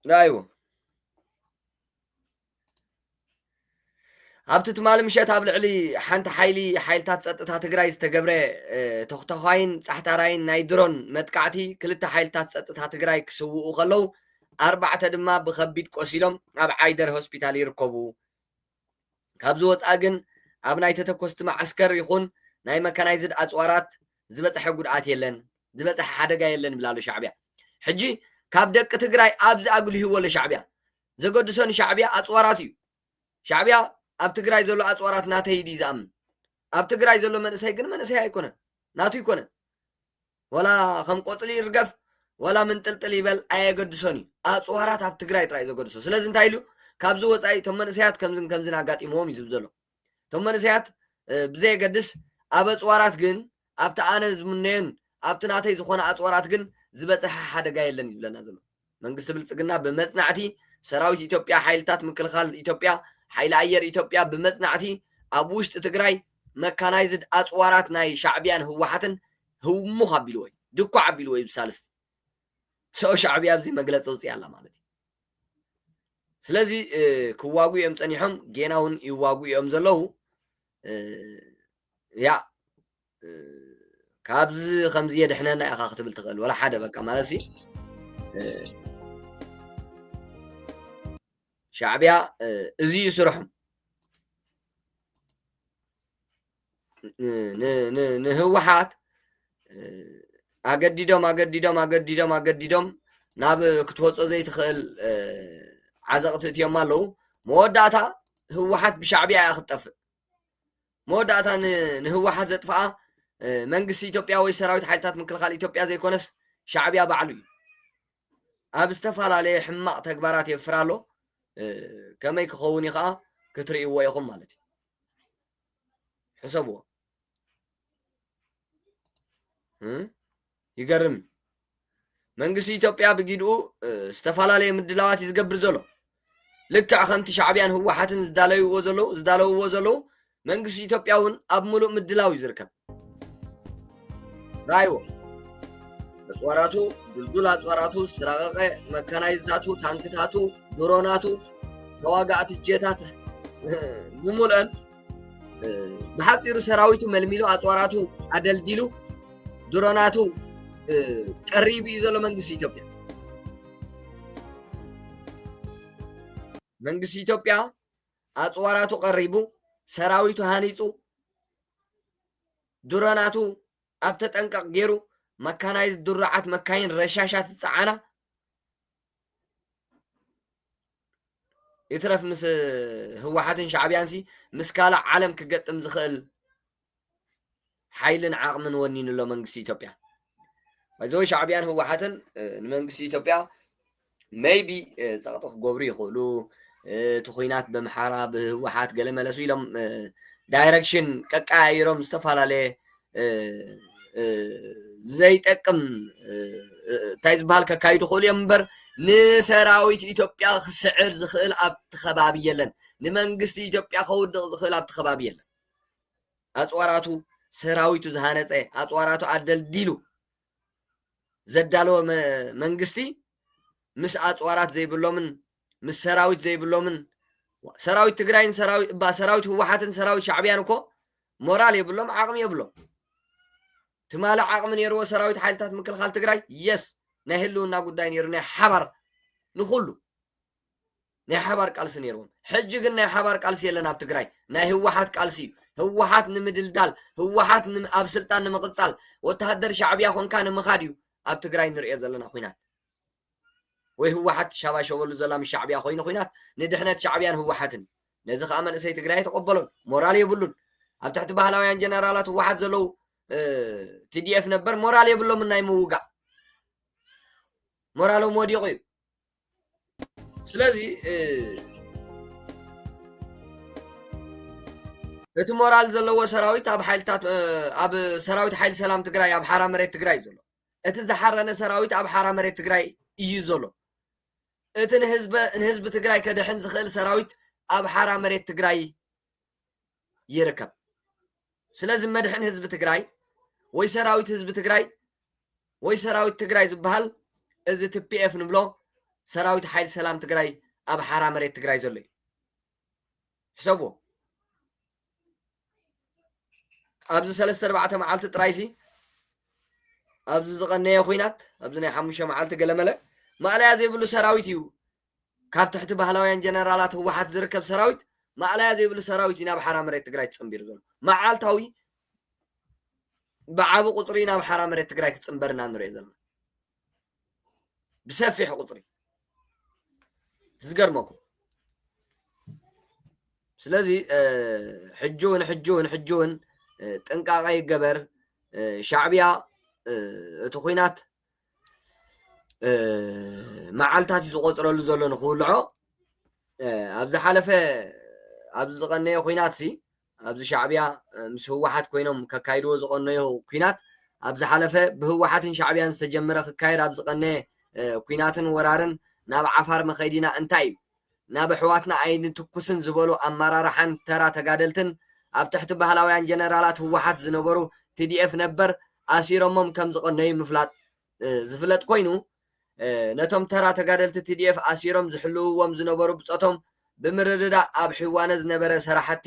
ርኣይዎ። ኣብቲ ትማሊ ምሸት ኣብ ልዕሊ ሓንቲ ሓይሊ፣ ሓይልታት ጸጥታ ትግራይ ዝተገብረ፣ እ፣ ተኽተዃይን ጻሕታራይን ናይ ድሮን መጥቃዕቲ ክልተ ሓይልታት ጸጥታ ትግራይ ክስውኡ ከለዉ፣ ኣርባዕተ ድማ ብኸቢድ ቆሲሎም ኣብ ዓይደር ሆስፒታል ይርከቡ። ካብዚ ወጻኢ ግን ኣብ ናይ ተተኮስቲ መዓስከር ይኹን ናይ መካናይዝድ ኣጽዋራት ዝበጽሐ ጉድኣት የለን፣ ዝበጽሐ ሓደጋ የለን ይብል ኣሎ ሻዕብያ። ሕጂ ካብ ደቂ ትግራይ ኣብዚ ኣጉልህዎ ኣሎ ሻዕብያ። ዘገድሶ ንሻዕብያ ኣጽዋራት እዩ። ሻዕብያ ኣብ ትግራይ ዘሎ ኣጽዋራት ናተይ ድዩ ዝኣምን? ኣብ ትግራይ ዘሎ መንእሰይ ግን መንእሰይ ኣይኮነን፣ ናቱ ኣይኮነን። ወላ ከም ቆጽሊ ይርገፍ፣ ወላ ምንጥልጥል ይበል ኣየገድሶን እዩ። ኣጽዋራት ኣብ ትግራይ ጥራይ ዘገድሶ። ስለዚ እንታይ ኢሉ? ካብዚ ወጻኢ እቶም መንእሰያት ከምዝን ከምዝን ኣጋጢምዎም እዩ ዝብል ዘሎ። እቶም መንእሰያት፣ እ፣ ብዘየገድስ ኣብ ኣጽዋራት ግን፣ ኣብቲ ኣነ ዝምነዮን ኣብቲ ናተይ ዝኾነ ኣጽዋራት ግን ዝበጽሐ ሓደጋ የለን እዩ ዝብለና ዘሎ። መንግስቲ ብልጽግና ብመጽናዕቲ ሰራዊት ኢትዮጵያ፣ ሓይልታት ምክልኻል ኢትዮጵያ፣ ሓይሊ ኣየር ኢትዮጵያ ብመጽናዕቲ ኣብ ውሽጢ ትግራይ መካናይዝድ ኣጽዋራት ናይ ሻዕብያን ህወሓትን ህሙኽ ኣቢልዎ እዩ፣ ድኳዕ ኣቢልዎ እዩ ብሳልስቲ። ሰው ሻዕብያ ኣብዚ መግለፂ ኣውፅያ ኣላ ማለት እዩ። ስለዚ፣ እ፣ ክዋጉ እዮም ጸኒሖም፣ ጌና እውን ይዋጉ እዮም ዘለዉ። እ፣ ያ፣ እ፣ ካብዚ ከምዚ የድሕነና ኢኻ ክትብል ትኽእል። ወላ ሓደ በቃ ማለት ሲ፣ እ፣ ሻዕብያ፣ እ፣ እዚ እዩ ስርሖም። ን-፣ ን-፣ ን-፣ ንህወሓት፣ እ፣ ኣገዲዶም፣ ኣገዲዶም፣ ኣገዲዶም፣ ኣገዲዶም ናብ ክትወጾ ዘይትኽእል፣ እ፣ ዓዘቕቲ እትዮም ኣለዉ። መወዳእታ ህወሓት ብሻዕብያ እያ ክትጠፍእ። መወዳእታ ን-፣ ንህወሓት ዘጥፍኣ፣ እ፣ መንግስቲ ኢትዮጵያ ወይ ሰራዊት ሓይልታት ምክልኻል ኢትዮጵያ ዘይኮነስ ሻዕብያ ባዕሉ እዩ። ኣብ ዝተፈላለየ ሕማቕ ተግባራት የፍር ኣሎ። እ፣ ከመይ ክኸውን እዩ ኸዓ ክትርእይዎ ኢኹም ማለት እዩ። ሕሰብዎ። እ? ይገርም። መንግስቲ ኢትዮጵያ ብጊድኡ፣ እ፣ ዝተፈላለየ ምድላዋት እዩ ዝገብር ዘሎ። ልክዕ ከምቲ ሻዕብያን ህወሓትን ዝዳለይዎ ዘለዉ፣ ዝዳለውዎ ዘለዉ፣ መንግስቲ ኢትዮጵያ እውን ኣብ ምሉእ ምድላው እዩ ዝርከብ። ራይዎ። ኣጽዋራቱ፣ ድልዱል ኣጽዋራቱ፣ ዝተራቐቐ መካናይዝዳቱ፣ ታንክታቱ፣ ድሮናቱ፣ ተዋጋእቲ ጀታት፣ እ፣ ብምሉአን፣ እ፣ ብሓጺሩ ሰራዊቱ መልሚሉ፣ ኣጽዋራቱ ኣደልዲሉ፣ ድሮናቱ፣ እ፣ ቀሪቡ እዩ ዘሎ መንግስቲ ኢትዮጵያ። መንግስቲ ኢትዮጵያ ኣጽዋራቱ ቀሪቡ፣ ሰራዊቱ ሃኒጹ፣ ድሮናቱ ኣብ ተጠንቀቕ ገይሩ፣ መካናይዝድ ድሩዓት መካይን ረሻሻት ዝጸዓና፣ ይትረፍ ምስ ህወሓትን ሻዕብያንሲ፣ ምስ ካልእ ዓለም ክገጥም ዝኽእል ሓይልን ዓቕምን ወኒኑ ኣሎ መንግስቲ ኢትዮጵያ። ባይዘወይ ሻዕብያን ህወሓትን፣ እ፣ ንመንግስቲ ኢትዮጵያ ሜይቢ፣ እ፣ ጸቕጢ ክገብሩ ይኽእሉ። እ፣ እቲ ኹናት በምሓራ ብህወሓት ገለ መለሱ ኢሎም፣ እ፣ ዳይረክሽን ቀቀያይሮም ዝተፈላለየ፣ እ፣ እ፣ ዘይጠቅም፣ እ፣ እ፣ እንታይ ዝበሃል ከካይዱ ይኽእሉ እዮም እምበር፣ ንሰራዊት ኢትዮጵያ ክስዕር ዝኽእል ኣብቲ ከባቢ የለን። ንመንግስቲ ኢትዮጵያ ከውድቕ ዝኽእል ኣብቲ ከባቢ የለን። ኣጽዋራቱ፣ ሰራዊቱ ዝሃነጸ፣ ኣጽዋራቱ ኣደልዲሉ ዘዳለወ መ-፣ መንግስቲ ምስ ኣጽዋራት ዘይብሎምን ምስ ሰራዊት ዘይብሎምን፣ ሰራዊት ትግራይን ሰራዊት፣ እባ ሰራዊት ህወሓትን ሰራዊት ሻዕብያን እኮ ሞራል የብሎም፣ ዓቕሚ የብሎም። ትማሊ ዓቕሚ ነይርዎ ሰራዊት ሓይልታት ምክልኻል ትግራይ? የስ፣ ናይ ህልውና ጉዳይ ነይሩ፣ ናይ ሓባር፣ ንኹሉ ናይ ሓባር ቃልሲ ነይርዎም። ሕጂ ግን ናይ ሓባር ቃልሲ የለን ኣብ ትግራይ፣ ናይ ህወሓት ቃልሲ እዩ። ህወሓት ንምድልዳል፣ ህወሓት ን- ኣብ ስልጣን ንምቕፃል፣ ወተሃደር ሻዕብያ ኮንካ ንምኻድ እዩ ኣብ ትግራይ ንሪኦ ዘለና ኩናት። ወይ ህወሓት ሻባ ሸበሉ ዘላ ምስ ሻዕብያ ኮይኑ ኩናት፣ ንድሕነት ሻዕብያን ህወሓትን። ነዚ ከዓ መንእሰይ ትግራይ ኣይተቐበሎን፣ ሞራል የብሉን። ኣብ ትሕቲ ባህላውያን ጀነራላት ህወሓት ዘለዉ ቲዲኤፍ ነበር ሞራል የብሎምን ናይ ምውጋእ፣ ሞራሎም ወዲቑ እዩ። ስለዚ እቲ ሞራል ዘለዎ ሰራዊት ኣብ ሓይልታት ኣብ ሰራዊት ሓይሊ ሰላም ትግራይ ኣብ ሓራ መሬት ትግራይ እዩ ዘሎ። እቲ ዝሓረነ ሰራዊት ኣብ ሓራ መሬት ትግራይ እዩ ዘሎ። እቲ ንህዝቢ ትግራይ ከድሕን ዝኽእል ሰራዊት ኣብ ሓራ መሬት ትግራይ ይርከብ። ስለዚ መድሕን ህዝቢ ትግራይ ወይ ሰራዊት ህዝቢ ትግራይ ወይ ሰራዊት ትግራይ ዝበሃል እዚ ቲፒኤፍ ንብሎ ሰራዊት ሓይሊ ሰላም ትግራይ ኣብ ሓራ መሬት ትግራይ ዘሎ እዩ። ሕሰብዎ። ኣብዚ ሰለስተ ኣርባዕተ መዓልቲ ጥራይሲ ኣብዚ ዝቐነየ ኩናት ኣብዚ ናይ ሓሙሽተ መዓልቲ ገለመለ ማእለያ ዘይብሉ ሰራዊት እዩ። ካብ ትሕቲ ባህላውያን ጀነራላት ህወሓት ዝርከብ ሰራዊት ማእለያ ዘይብሉ ሰራዊት እዩ ናብ ሓራ መሬት ትግራይ ተፀንቢሩ ዘሎ። መዓልታዊ ብዓቢ ቁፅሪ ናብ ሓራ መሬት ትግራይ ክፅንበር ኢና ንሪኦ ዘለና። ብሰፊሕ ቁፅሪ። ዝገርመኩም። ስለዚ ሕጂ እውን ሕጂ እውን ሕጂ እውን ጥንቃቐ ይገበር። ሻዕብያ እቲ ኩናት መዓልታት እዩ ዝቆፅረሉ ዘሎ ንክውልዖ። ኣብ ዝሓለፈ ኣብዚ ዝቐነየ ኩናት ሲ ኣብዚ ሻዕብያ ምስ ህወሓት ኮይኖም ከካይድዎ ዝቐነዩ ኩናት ኣብ ዝሓለፈ ብህወሓትን ሻዕብያን ዝተጀመረ ክካየድ ኣብ ዝቐነየ ኩናትን ወራርን ናብ ዓፋር መኸይዲና እንታይ እዩ ናብ ኣሕዋትና ኣይንትኩስን ዝበሉ ኣመራርሓን ተራ ተጋደልትን ኣብ ትሕቲ ባህላውያን ጀነራላት ህወሓት ዝነበሩ ቲዲኤፍ ነበር ኣሲሮሞም ከም ዝቐነዩ ምፍላጥ ዝፍለጥ ኮይኑ ነቶም ተራ ተጋደልቲ ቲዲኤፍ ኣሲሮም ዝሕልውዎም ዝነበሩ ብፆቶም ብምርድዳእ ኣብ ሕዋነ ዝነበረ ሰራሕቲ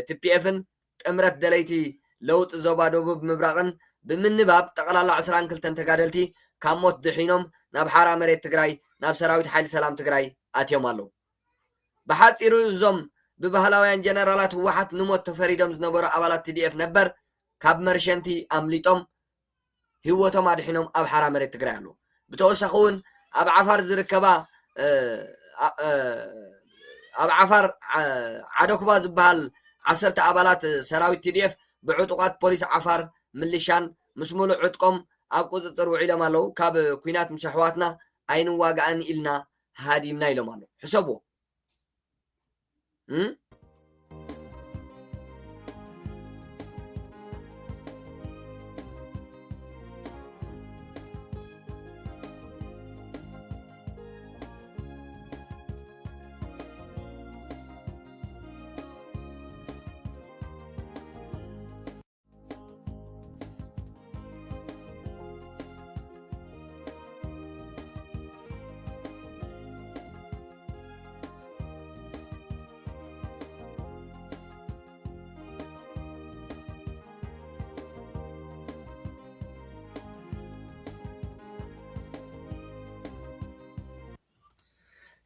ቲፒኤፍን ጥምረት ደለይቲ ለውጢ ዞባ ደቡብ ምብራቕን ብምንባብ ጠቕላላ ዕስራን ክልተን ተጋደልቲ ካብ ሞት ድሒኖም ናብ ሓራ መሬት ትግራይ ናብ ሰራዊት ሓይሊ ሰላም ትግራይ ኣትዮም ኣለዉ። ብሓፂሩ እዞም ብባህላውያን ጀነራላት ህወሓት ንሞት ተፈሪዶም ዝነበሩ ኣባላት ቲዲኤፍ ነበር ካብ መርሸንቲ ኣምሊጦም ህይወቶም ኣድሒኖም ኣብ ሓራ መሬት ትግራይ ኣለዉ። ብተወሳኺ እውን ኣብ ዓፋር ዝርከባ ኣብ ዓፋር ዓደኩባ ዝበሃል ዓሰርተ ኣባላት ሰራዊት ቲዲኤፍ ብዕጡቓት ፖሊስ ዓፋር ምልሻን ምስ ሙሉእ ዕጥቆም ኣብ ቁፅፅር ውዒሎም ኣለዉ። ካብ ኩናት ምስ ኣሕዋትና ኣይንዋጋእን ኢልና ሃዲምና ኢሎም ኣለዉ። ሕሰብዎ።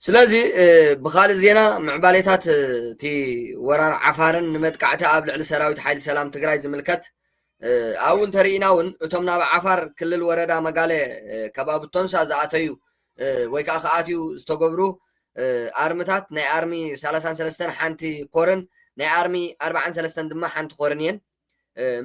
ስለዚ ብካልእ ዜና ምዕባሌታት እቲ ወራር ዓፋርን ንመጥቃዕቲ ኣብ ልዕሊ ሰራዊት ሓይሊ ሰላም ትግራይ ዝምልከት ኣብኡ እንተርኢና እውን እቶም ናብ ዓፋር ክልል ወረዳ መጋለ ከባቢ ቶንሳ ዝኣተዩ ወይ ከዓ ክኣትዩ ዝተገብሩ ኣርምታት ናይ ኣርሚ ሰላሳን ሰለስተን ሓንቲ ኮርን ናይ ኣርሚ ኣርባዓን ሰለስተን ድማ ሓንቲ ኮርን እየን።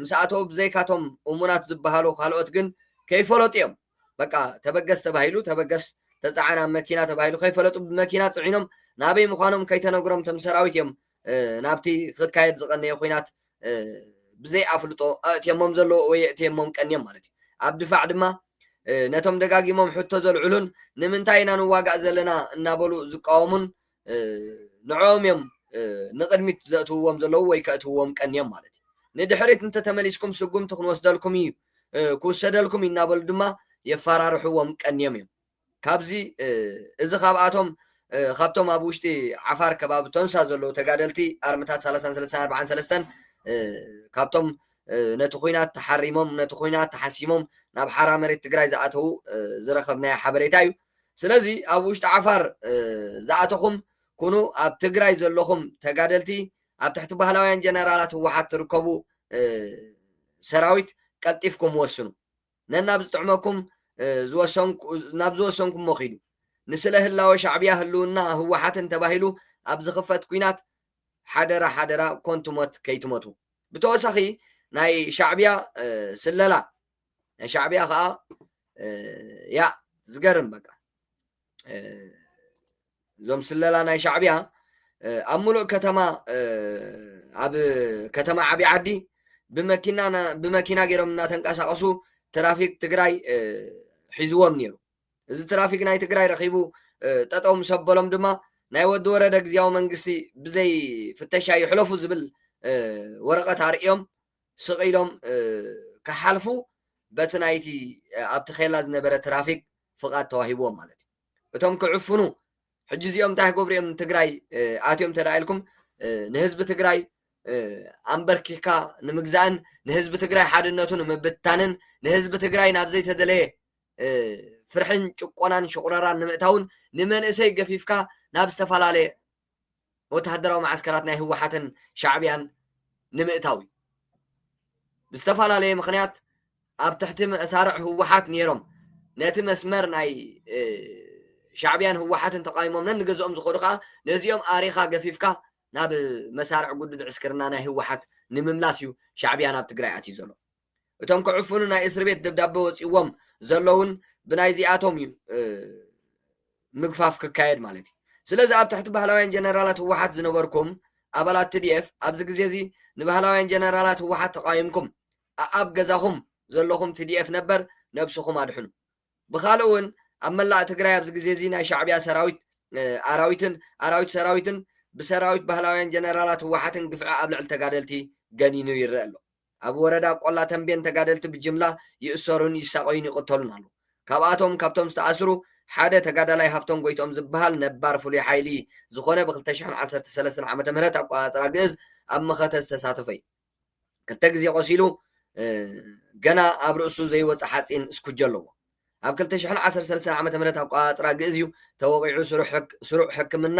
ምስ ኣተው ብዘይካቶም እሙናት ዝበሃሉ ካልኦት ግን ከይፈለጡ እዮም። በቃ ተበገስ ተባሂሉ ተበገስ ተፃዓን ኣብ መኪና ተባሂሉ ከይፈለጡ ብመኪና ፅዒኖም ናበይ ምዃኖም ከይተነግሮም ቶም ሰራዊት እዮም ናብቲ ክካየድ ዝቐነየ ኩናት ብዘይ ኣፍልጦ ኣእትዮሞም ዘለዎ ወይ የእትዮሞም ቀንዮም ማለት እዩ። ኣብ ድፋዕ ድማ ነቶም ደጋጊሞም ሕቶ ዘልዕሉን ንምንታይ ኢና ንዋጋእ ዘለና እናበሉ ዝቃወሙን ንዕኦም እዮም ንቕድሚት ዘእትውዎም ዘለዉ ወይ ከእትውዎም ቀንዮም ማለት እዩ። ንድሕሪት እንተተመሊስኩም ስጉምቲ ክንወስደልኩም እዩ ክውሰደልኩም እዩ እናበሉ ድማ የፈራርሕዎም ቀንዮም እዮም። ካብዚ እዚ ካብኣቶም ካብቶም ኣብ ውሽጢ ዓፋር ከባቢ ቶንሳ ዘለዉ ተጋደልቲ ኣርምታት ሰላሳን ሰለስተን ኣርባዓን ሰለስተን ካብቶም ነቲ ኩናት ተሓሪሞም፣ ነቲ ኩናት ተሓሲሞም ናብ ሓራ መሬት ትግራይ ዝኣተዉ ዝረኸብናዮ ሓበሬታ እዩ። ስለዚ ኣብ ውሽጢ ዓፋር ዝኣተኹም ኩኑ፣ ኣብ ትግራይ ዘለኹም ተጋደልቲ፣ ኣብ ትሕቲ ባህላውያን ጀነራላት ህወሓት ትርከቡ ሰራዊት ቀልጢፍኩም ወስኑ። ነናብ ዝጥዕመኩም ናብ ዝወሰንኩሞ ኪዱ። ንስለ ህላወ ሻዕብያ ህልውና ህወሓትን ተባሂሉ ኣብ ዝኽፈት ኩናት ሓደራ ሓደራ ኮንቱ ሞት ከይትሞቱ። ብተወሳኺ ናይ ሻዕብያ ስለላ፣ ናይ ሻዕብያ ከዓ ያ ዝገርም በቃ እዞም ስለላ ናይ ሻዕብያ ኣብ ሙሉእ ከተማ ኣብ ከተማ ዓብዪ ዓዲ ብመኪና ብመኪና ገይሮም እናተንቀሳቐሱ ትራፊክ ትግራይ ሒዝዎም ነይሩ። እዚ ትራፊክ ናይ ትግራይ ረኺቡ ጠጠው ምስ ኣበሎም ድማ ናይ ወዲ ወረደ ግዝያዊ መንግስቲ ብዘይ ፍተሻ ይሕለፉ ዝብል ወረቐት ኣርእዮም ስቕ ኢሎም ክሓልፉ በቲ ናይቲ ኣብቲ ኬላ ዝነበረ ትራፊክ ፍቓድ ተዋሂብዎም ማለት እዩ። እቶም ክዕፍኑ ሕጂ እዚኦም እንታይ ክገብሩ እዮም ንትግራይ ኣትዮም ተዳ ኢልኩም ንህዝቢ ትግራይ ኣንበርኪካ ንምግዛእን ንህዝቢ ትግራይ ሓድነቱ ንምብታንን ንህዝቢ ትግራይ ናብ ዘይተደለየ ፍርሕን ጭቆናን ሽቑረራን ንምእታውን ንመንእሰይ ገፊፍካ ናብ ዝተፈላለየ ወተሃደራዊ መዓስከራት ናይ ህወሓትን ሻዕብያን ንምእታው እዩ። ብዝተፈላለየ ምኽንያት ኣብ ትሕቲ መሳርዕ ህወሓት ነይሮም ነቲ መስመር ናይ ሻዕብያን ህወሓትን ተቃዊሞም ነንገዝኦም ዝኸዱ ከዓ ነዚኦም ኣሪኻ ገፊፍካ ናብ መሳርዕ ጉድድ ዕስክርና ናይ ህወሓት ንምምላስ እዩ ሻዕብያ ናብ ትግራይ ኣትዩ ዘሎ። እቶም ክዕፍኑ ናይ እስር ቤት ደብዳበ ወፂዎም ዘለውን ብናይዚኣቶም እዩ ምግፋፍ ክካየድ ማለት እዩ። ስለዚ ኣብ ትሕቲ ባህላውያን ጀነራላት ህወሓት ዝነበርኩም ኣባላት ቲ ዲ ኤፍ ኣብዚ ግዜ እዚ ንባህላውያን ጀነራላት ህወሓት ተቃዊምኩም ኣኣብ ገዛኹም ዘለኹም ቲ ዲ ኤፍ ነበር ነብስኹም ኣድሕኑ። ብኻልእ እውን ኣብ መላእ ትግራይ ኣብዚ ግዜ እዚ ናይ ሻዕብያ ሰራዊት ኣራዊትን ኣራዊት ሰራዊትን ብሰራዊት ባህላውያን ጀነራላት ህወሓትን ግፍዒ ኣብ ልዕሊ ተጋደልቲ ገኒኑ ይረአ ኣሎ። ኣብ ወረዳ ቆላ ተንቤን ተጋደልቲ ብጅምላ ይእሰሩን ይሳቐዩን ይቕተሉን ኣለዉ። ካብኣቶም ካብቶም ዝተኣስሩ ሓደ ተጋዳላይ ሃፍቶም ጎይቶም ዝበሃል ነባር ፍሉይ ሓይሊ ዝኾነ ብ ክልተ ሽሕን ዓሰርተ ሰለስተን ዓመተ ምህረት ኣቆፃፅራ ግእዝ ኣብ መኸተ ዝተሳተፈ እዩ። ክልተ ግዜ ቆሲሉ ገና ኣብ ርእሱ ዘይወፀ ሓፂን እስኩጆ ኣለዎ። ኣብ ክልተ ሽሕን ዓሰርተ ሰለስተን ዓመተ ምህረት ኣቆፃፅራ ግእዝ እዩ ተወቒዑ ስሩዕ ሕክምና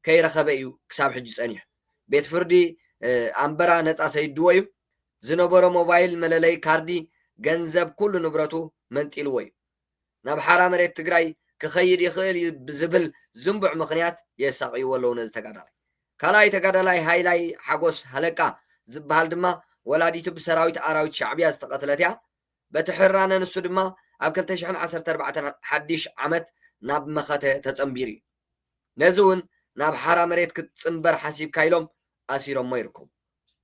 ከይረኸበ እዩ ክሳብ ሕጂ ፀኒሑ። ቤት ፍርዲ ኣንበራ ነፃ ሰይድዎ እዩ። ዝነበሮ ሞባይል መለለይ ካርዲ፣ ገንዘብ፣ ኩሉ ንብረቱ መንጢልዎ እዩ። ናብ ሓራ መሬት ትግራይ ክኸይድ ይኽእል እዩ ብዝብል ዝንቡዕ ምኽንያት የሳቕይዎ ኣለዉ ነዚ ተጋዳላይ። ካልኣይ ተጋዳላይ ሃይላይ ሓጎስ ሃለቃ ዝበሃል ድማ ወላዲቱ ብሰራዊት ኣራዊት ሻዕብያ ዝተቐትለት እያ። በቲ ሕራነ ንሱ ድማ ኣብ ክልተ ሽሕን ዓሰርተ ኣርባዕተን ሓድሽ ዓመት ናብ መኸተ ተጸንቢሩ እዩ። ነዚ እውን ናብ ሓራ መሬት ክትጽንበር ሓሲብካ ኢሎም ኣሲሮሞ ይርከቡ።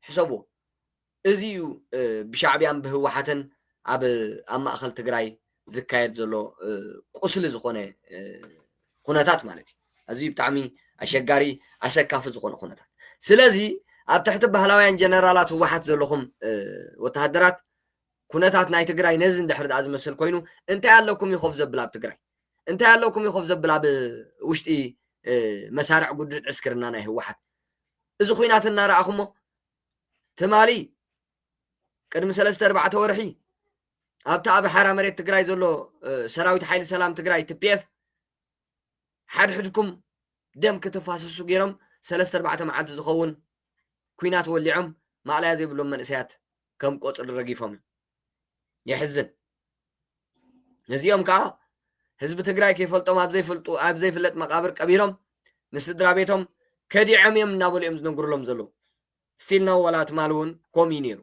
ሕሰብዎ። እዚ እዩ ብሻዕብያን ብህወሓትን ኣብ ኣብ ማእኸል ትግራይ ዝካየድ ዘሎ ቁስሊ ዝኾነ ኩነታት ማለት እዩ። ኣዝዩ ብጣዕሚ ኣሸጋሪ ኣሰካፊ ዝኾነ ኩነታት። ስለዚ ኣብ ትሕቲ ባህላውያን ጀነራላት ህወሓት ዘለኹም ወተሃደራት ኩነታት ናይ ትግራይ ነዚ እንድሕር ደኣ ዝመስል ኮይኑ እንታይ ኣለኩም እዩ ኮፍ ዘብል ኣብ ትግራይ? እንታይ ኣለኩም እዩ ኮፍ ዘብል ኣብ ውሽጢ መሳርዕ ጉድድ ዕስክርና ናይ ህወሓት? እዚ ኩናት እናረኣኹሞ ትማሊ ቅድሚ ሰለስተ ኣርባዕተ ወርሒ ኣብቲ ኣብ ሓራ መሬት ትግራይ ዘሎ ሰራዊት ሓይሊ ሰላም ትግራይ ቲ ፒ ኤፍ ሓድሕድኩም ደም ክትፋሰሱ ገይሮም ሰለስተ ኣርባዕተ መዓልቲ ዝኸውን ኩናት ወሊዖም ማእለያ ዘይብሎም መንእሰያት ከም ቆፅሊ ረጊፎም እዮም። የሕዝን። ነዚኦም ከዓ ህዝቢ ትግራይ ከይፈልጦም ኣብ ዘይፈልጡ ኣብ ዘይፍለጥ መቃብር ቀቢሮም ንስድራ ቤቶም ከዲዖም እዮም እናበሉ እዮም ዝነግሩሎም ዘለዉ። ስቲል ናው ዋላ ትማሊ እውን ከምኡ እዩ ነይሩ።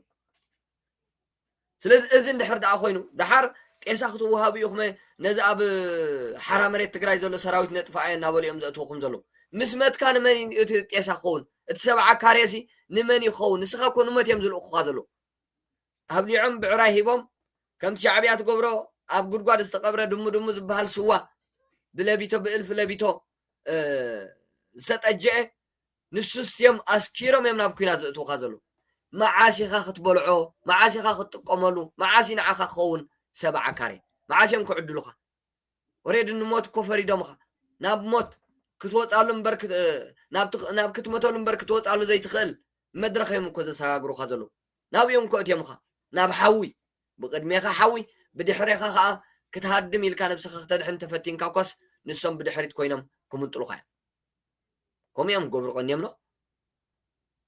ስለዚ እዚ እንድሕር ደኣ ኮይኑ ደሓር ጤሳ ክትወሃቡ ኢኹም ነዚ ኣብ ሓራ መሬት ትግራይ ዘሎ ሰራዊት ነጥፋኣዮ እናበሉ እዮም ዘእትወኹም ዘለዉ። ምስ መትካ ንመን እዩ እቲ ጤሳ ክኸውን? እቲ ሰብዓ ካሬሲ ንመን እዩ ክኸውን? ንስኻ እኮ ንሞት እዮም ዝልእኹኻ ዘለዉ። ኣብሊዖም ብዕራይ ሂቦም ከምቲ ሻዕብያ ትገብሮ ኣብ ጉድጓድ ዝተቐብረ ድሙ ድሙ ዝበሃል ስዋ ብለቢቶ ብእልፊ ለቢቶ ዝተጠጀአ ንሱ ስትዮም ኣስኪሮም እዮም ናብ ኩናት ዘእትውካ ዘለዉ። መዓስ ኢኻ ክትበልዖ? መዓስ ኢኻ ክትጥቀመሉ? መዓስ እዩ ንዓኻ ክኸውን ሰብዓ ካሬ? መዓስ እዮም ክዕድሉኻ? ወሬድ ንሞት እኮ ፈሪዶምኻ። ናብ ሞት ክትወፃሉ እምበር ናብ ክትመተሉ እምበር ክትወፃሉ ዘይትኽእል መድረኽ እዮም እኮ ዘሰጋግሩኻ ዘለዉ። ናብኡ እዮም እኮ እትዮምኻ። ናብ ሓዊ፣ ብቕድሜኻ ሓዊ፣ ብድሕሬኻ ኸዓ ክትሃድም ኢልካ ነብስኻ ክተድሕን ተፈቲንካ እኳስ፣ ንሶም ብድሕሪት ኮይኖም ክምንጥሉኻ እዮም። ከምኡ እዮም ክገብሩ ቀንዮም ሎ።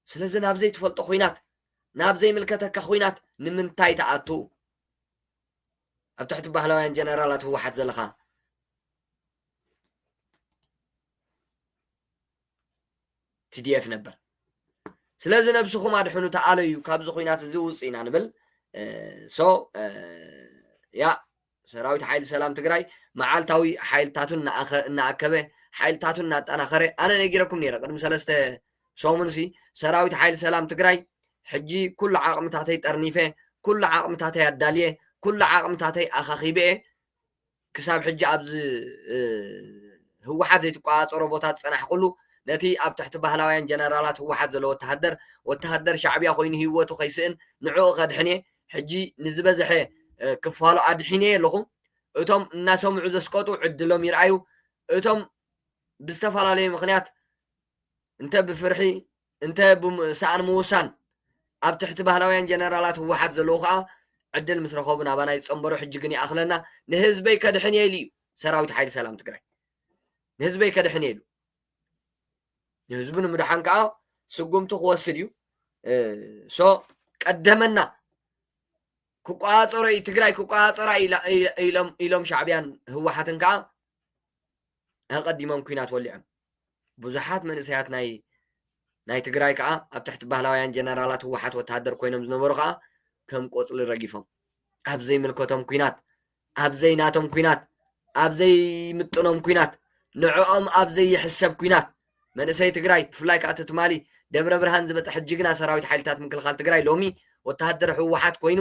ስለዚ ናብ ዘይትፈልጦ ኹናት፣ ናብ ዘይምልከተካ ኹናት ንምንታይ ትኣቱ? ኣብ ትሕቲ ባህላውያን ጀነራላት ህወሓት ዘለኻ ቲ ዲ ኤፍ ነበር። ስለዚ ነብስኹም ኣድሕኑ፣ ተኣለዩ፣ ካብዚ ኹናት እዚ ውፁ ኢና ንብል። እ፣ ሶ፣ እ፣ ያ ሰራዊት ሓይሊ ሰላም ትግራይ መዓልታዊ ሓይልታቱን እናኣኸ-፣ እናኣከበ፣ ሓይልታቱን እናጠናኸረ፣ ኣነ ነጊረኩም ነይረ ቅድሚ ሰለስተ ሰሙን ሲ፣ ሰራዊት ሓይሊ ሰላም ትግራይ ሕጂ ኩሉ ዓቕምታተይ ጠርኒፈ፣ ኩሉ ዓቕምታተይ ኣዳልየ፣ ኩሉ ዓቕምታተይ ኣኻኺበ፣ ክሳብ ሕጂ ኣብዚ፣ እ፣ ህወሓት ዘይትቆፃፀሮ ቦታ ዝፀናሕኩሉ፣ ነቲ ኣብ ትሕቲ ባህላውያን ጀነራላት ህወሓት ዘሎ ወተሃደር፣ ወተሃደር ሻዕብያ ኮይኑ ህይወቱ ከይስእን ንዕኡ ከድሕን እየ። ሕጂ ንዝበዝሐ፣ እ፣ ክፋሉ ኣድሒነ ኣለኹ። እቶም እናሰምዑ ዘስቀጡ ዕድሎም ይርኣዩ። እቶም ብዝተፈላለየ ምኽንያት እንተ ብፍርሒ፣ እንተ ብምስኣን ምውሳን፣ ኣብ ትሕቲ ባህላውያን ጀነራላት ህወሓት ዘለዉ ኸዓ ዕድል ምስ ረኸቡ ናባና ይጸንበሩ። ሕጂ ግን ይኣኽለና፣ ንህዝበይ ከድሕን እየ ኢሉ እዩ ሰራዊት ሓይሊ ሰላም ትግራይ። ንህዝበይ ከድሕን እየ ኢሉ። ንህዝቡ ንምድሓን ከኣ ስጉምቲ ክወስድ እዩ። እ፣ ሶ ቀደመና ክቆጻጸሮ እዩ፣ ትግራይ ክቆጻጸራ ኢላ-፣ ኢላ-፣ ኢሎም፣ ኢሎም ሻዕብያን ህወሓትን ከኣ ኣቐዲሞም ኲናት ወሊዖም። ብዙሓት መንእሰያት ናይ፣ ናይ ትግራይ ከኣ ኣብ ትሕቲ ባህላውያን ጀነራላት ህወሓት ወተሃደር ኮይኖም ዝነበሩ ከኣ ከም ቆጽሊ ረጊፎም። ኣብ ዘይምልከቶም ኲናት፣ ኣብ ዘይናቶም ኲናት፣ ኣብ ዘይምጥኖም ኲናት፣ ንዕኦም ኣብ ዘይሕሰብ ኲናት፣ መንእሰይ ትግራይ፣ ብፍላይ ከኣ እቲ ትማሊ ደብረ ብርሃን ዝበጽሐ ጅግና ሰራዊት ሓይልታት ምክልኻል ትግራይ ሎሚ ወተሃደር ህወሓት ኮይኑ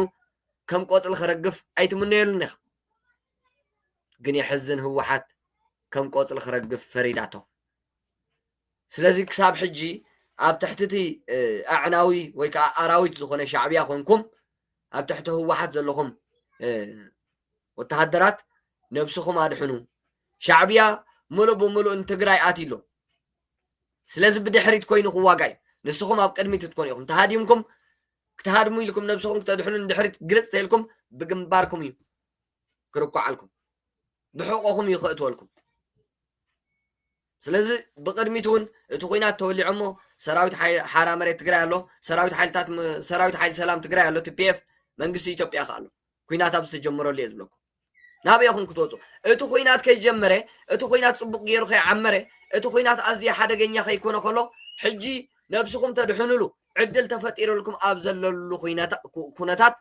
ከም ቆጽሊ ክረግፍ ኣይትምነየሉን ኢኻ። ግን የሕዝን፣ ህወሓት ከም ቆጽሊ ክረግፍ ፈሪዳቶ። ስለዚ ክሳብ ሕጂ ኣብ ትሕቲ እቲ፣ እ፣ ኣዕናዊ ወይ ከኣ ኣራዊት ዝኾነ ሻዕብያ ኮንኩም፣ ኣብ ትሕቲ ህወሓት ዘለኹም፣ እ፣ ወተሃደራት ነብስኹም ኣድሕኑ። ሻዕብያ ምሉእ ብምሉእ ንትግራይ ኣትዩ ኣሎ። ስለዚ ብድሕሪት ኮይኑ ክዋጋ እዩ። ንስኹም ኣብ ቅድሚት ክትኮኑ ኢኹም። ተሃዲምኩም፣ ክትሃድሙ ኢልኩም ነብስኹም ክተድሕኑ ንድሕሪት ግልጽ ተኢልኩም ብግንባርኩም እዩ ክርኳዓልኩም። ብሕቆኹም እዩ ከእትወልኩም። ስለዚ ብቅድሚት እውን እቲ ኹናት ተወሊዖሞ ሰራዊት ሓይ-፣ ሓራ መሬት ትግራይ ኣሎ፣ ሰራዊት ሓይልታት ም-፣ ሰራዊት ሓይሊ ሰላም ትግራይ ኣሎ፣ ቲ ፒ ኤፍ መንግስቲ ኢትዮጵያ ከኣ ኣሎ። ኲናት ኣብ ዝተጀመረሉ እየ ዝብለኩም። ናበይ ኢኹም ክትወፁ? እቲ ኹናት ከይጀመረ፣ እቲ ኹናት ፅቡቅ ገይሩ ከይዓመረ፣ እቲ ኹናት ኣዝዩ ሓደገኛ ከይኮነ ከሎ፣ ሕጂ ነብስኹም ተድሕኑሉ ዕድል ተፈጢሩልኩም ኣብ ዘለሉ ኹነታ-፣ ኩ-፣ ኩነታት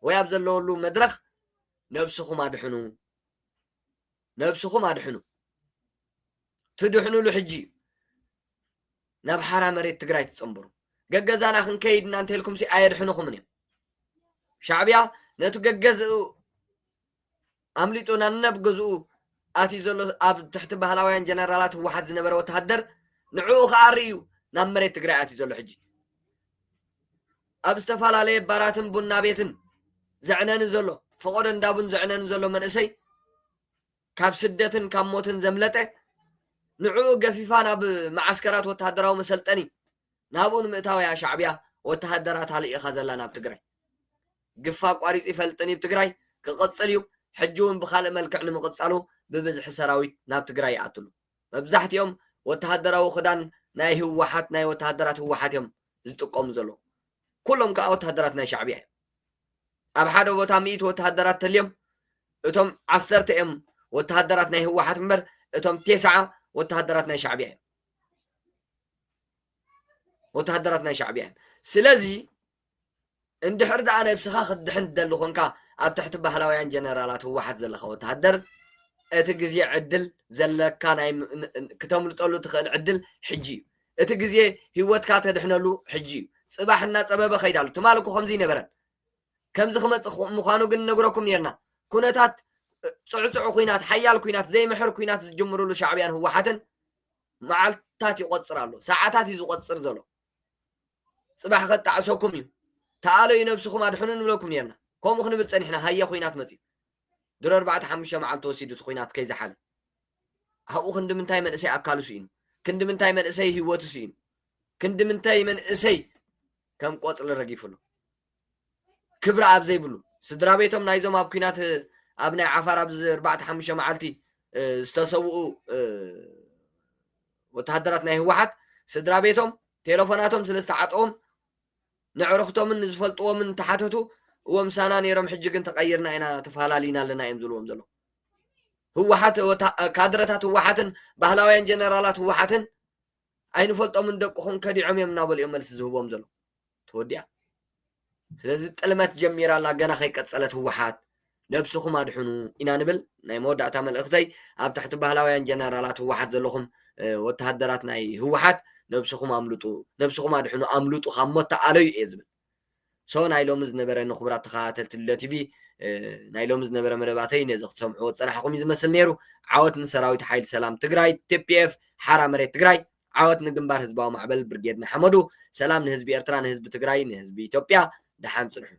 ወይ ኣብ ዘለወሉ መድረኽ ነብስኹም ኣድሕኑ። ነብስኹም ኣድሕኑ። ትድሕኑሉ ሕጂ እዩ። ናብ ሓራ መሬት ትግራይ ትጸንበሩ። ገገዛና ክንከይድ እና እንተልኩም ሲ ኣየድሕኑኹምን እዮም። ሻዕብያ ነቲ ገገዝኡ ኣምሊጡ ነነብ ገዝኡ ኣትዩ ዘሎ፣ ኣብ ትሕቲ ባህላውያን ጀነራላት ህወሓት ዝነበረ ወተሃደር ንዕኡ ከኣሪ እዩ ናብ መሬት ትግራይ ኣትዩ ዘሎ። ሕጂ ኣብ ዝተፈላለየ ባራትን ቡና ቤትን ዘዕነኒ ዘሎ፣ ፈቐዶ እንዳቡን ዘዕነኒ ዘሎ መንእሰይ ካብ ስደትን ካብ ሞትን ዘምለጠ ንዕኡ ገፊፋ ናብ መዓስከራት ወተሃደራዊ መሰልጠኒ ናብኡ ንምእታው እያ ሻዕብያ ወተሃደራት ኣልኢኻ ዘላ ናብ ትግራይ። ግፋ ኣቋሪፁ ይፈልጥን እዩ ትግራይ ክቕፅል እዩ። ሕጂ እውን ብካልእ መልክዕ ንምቕፃሉ ብብዝሒ ሰራዊት ናብ ትግራይ ይኣትሉ። መብዛሕትኦም ወተሃደራዊ ክዳን ናይ ህወሓት፣ ናይ ወተሃደራት ህወሓት እዮም ዝጥቀሙ ዘለዉ። ኩሎም ከዓ ወተሃደራት ናይ ሻዕብያ እዮም። ኣብ ሓደ ቦታ ሚእቲ ወተሃደራት ተልዮም፣ እቶም ዓሰርተ እዮም ወተሃደራት ናይ ህወሓት እምበር፣ እቶም ቴስዓ ወተሃደራት ናይ ሻዕብያ እዮም። ወተሃደራት ናይ ሻዕብያ እዮም። ስለዚ እንድሕር ደኣ ነብስኻ ክትድሕን ትደሊ ኾንካ፣ ኣብ ትሕቲ ባህላውያን ጀነራላት ህወሓት ዘለኻ ወተሃደር፣ እቲ ግዜ ዕድል ዘለካ ናይ ም-፣ ን-፣ ን-፣ ክተምልጠሉ ትኽእል ዕድል ሕጂ እዩ። እቲ ግዜ ህይወትካ ተድሕነሉ ሕጂ እዩ። ጽባሕ እናጸበበ ከይዳሉ። ትማሊ እኮ ከምዚ ይነበረን። ከምዚ ክመጽእ ኹ-፣ ምዃኑ ግን ንነግረኩም ኔርና። ኩነታት፣ ጽዕጽዑ ኲናት፣ ሓያል ኲናት፣ ዘይምሕር ኲናት ዝጅምሩሉ ሻዕብያን ህወሓትን መዓልታት ይቖጽር ኣሎ። ሰዓታት እዩ ዝቖጽር ዘሎ። ጽባሕ ከጣዕሰኩም እዩ። ተኣለዩ ነብስኹም ኣድሕኑ ንብለኩም ኔርና። ከምኡ ክንብል ጸኒሕና፣ ሃየ ኹናት መጺኡ። ድሮ ኣርባዕተ ሓሙሽተ መዓልቲ ወሲዱ እቲ ኹናት ከይዝሓለ። ኣብኡ ክንዲ ምንታይ መንእሰይ ኣካሉ ስኢኑ፣ ክንዲ ምንታይ መንእሰይ ህይወቱ ስኢኑ፣ ክንዲ ምንታይ መንእሰይ ከም ቆጽሊ ረጊፉ ኣሎ። ክብሪ ኣብ ዘይብሉ ስድራ ቤቶም ናይዞም ኣብ ኲናት ኣብ ናይ ዓፋር ኣብዚ ኣርባዕተ ሓሙሽተ መዓልቲ ዝተሰውኡ ወተሃደራት ናይ ህወሓት ስድራ ቤቶም ቴሌፎናቶም ስለ ዝተዓፀዎም ንዕርኽቶምን ንዝፈልጥዎምን እንተሓተቱ እዎ ምሳና ነይሮም ሕጂ ግን ተቐይርና ኢና ተፈላለዩና ኣለና እዮም ዝብልዎም ዘለዉ። ህወሓት ካድረታት ህወሓትን ባህላውያን ጀነራላት ህወሓትን ኣይንፈልጦምን ደቅኹም ከዲዖም እዮም እናበሉ እዮም መልሲ ዝህቦም ዘለዉ። ተወዲኣ። ስለዚ ጥልመት ጀሚራ ኣላ ገና ከይቀፀለት ህወሓት ነብስኹም ኣድሕኑ ኢና ንብል። ናይ መወዳእታ መልእኽተይ ኣብ ትሕቲ ባህላውያን ጀነራላት ህወሓት ዘለኹም ወተሃደራት ናይ ህወሓት ነብስኹም ኣምልጡ፣ ነብስኹም ኣድሕኑ፣ ኣምልጡ ካብ ሞት ተኣለዩ እየ ዝብል። ሶ ናይ ሎሚ ዝነበረ ንክቡራት ተኸታተልቲ ልደ ቲቪ ናይ ሎሚ ዝነበረ መደባተይ ነዚ ክትሰምዕዎ ዝፀናሕኹም እዩ ዝመስል ነይሩ። ዓወት ንሰራዊት ሓይሊ ሰላም ትግራይ ቲፒኤፍ ሓራ መሬት ትግራይ። ዓወት ንግንባር ህዝባዊ ማዕበል ብርጌድ ንሓመዱ። ሰላም ንህዝቢ ኤርትራ፣ ንህዝቢ ትግራይ፣ ንህዝቢ ኢትዮጵያ። ደሓን ፅንሑ።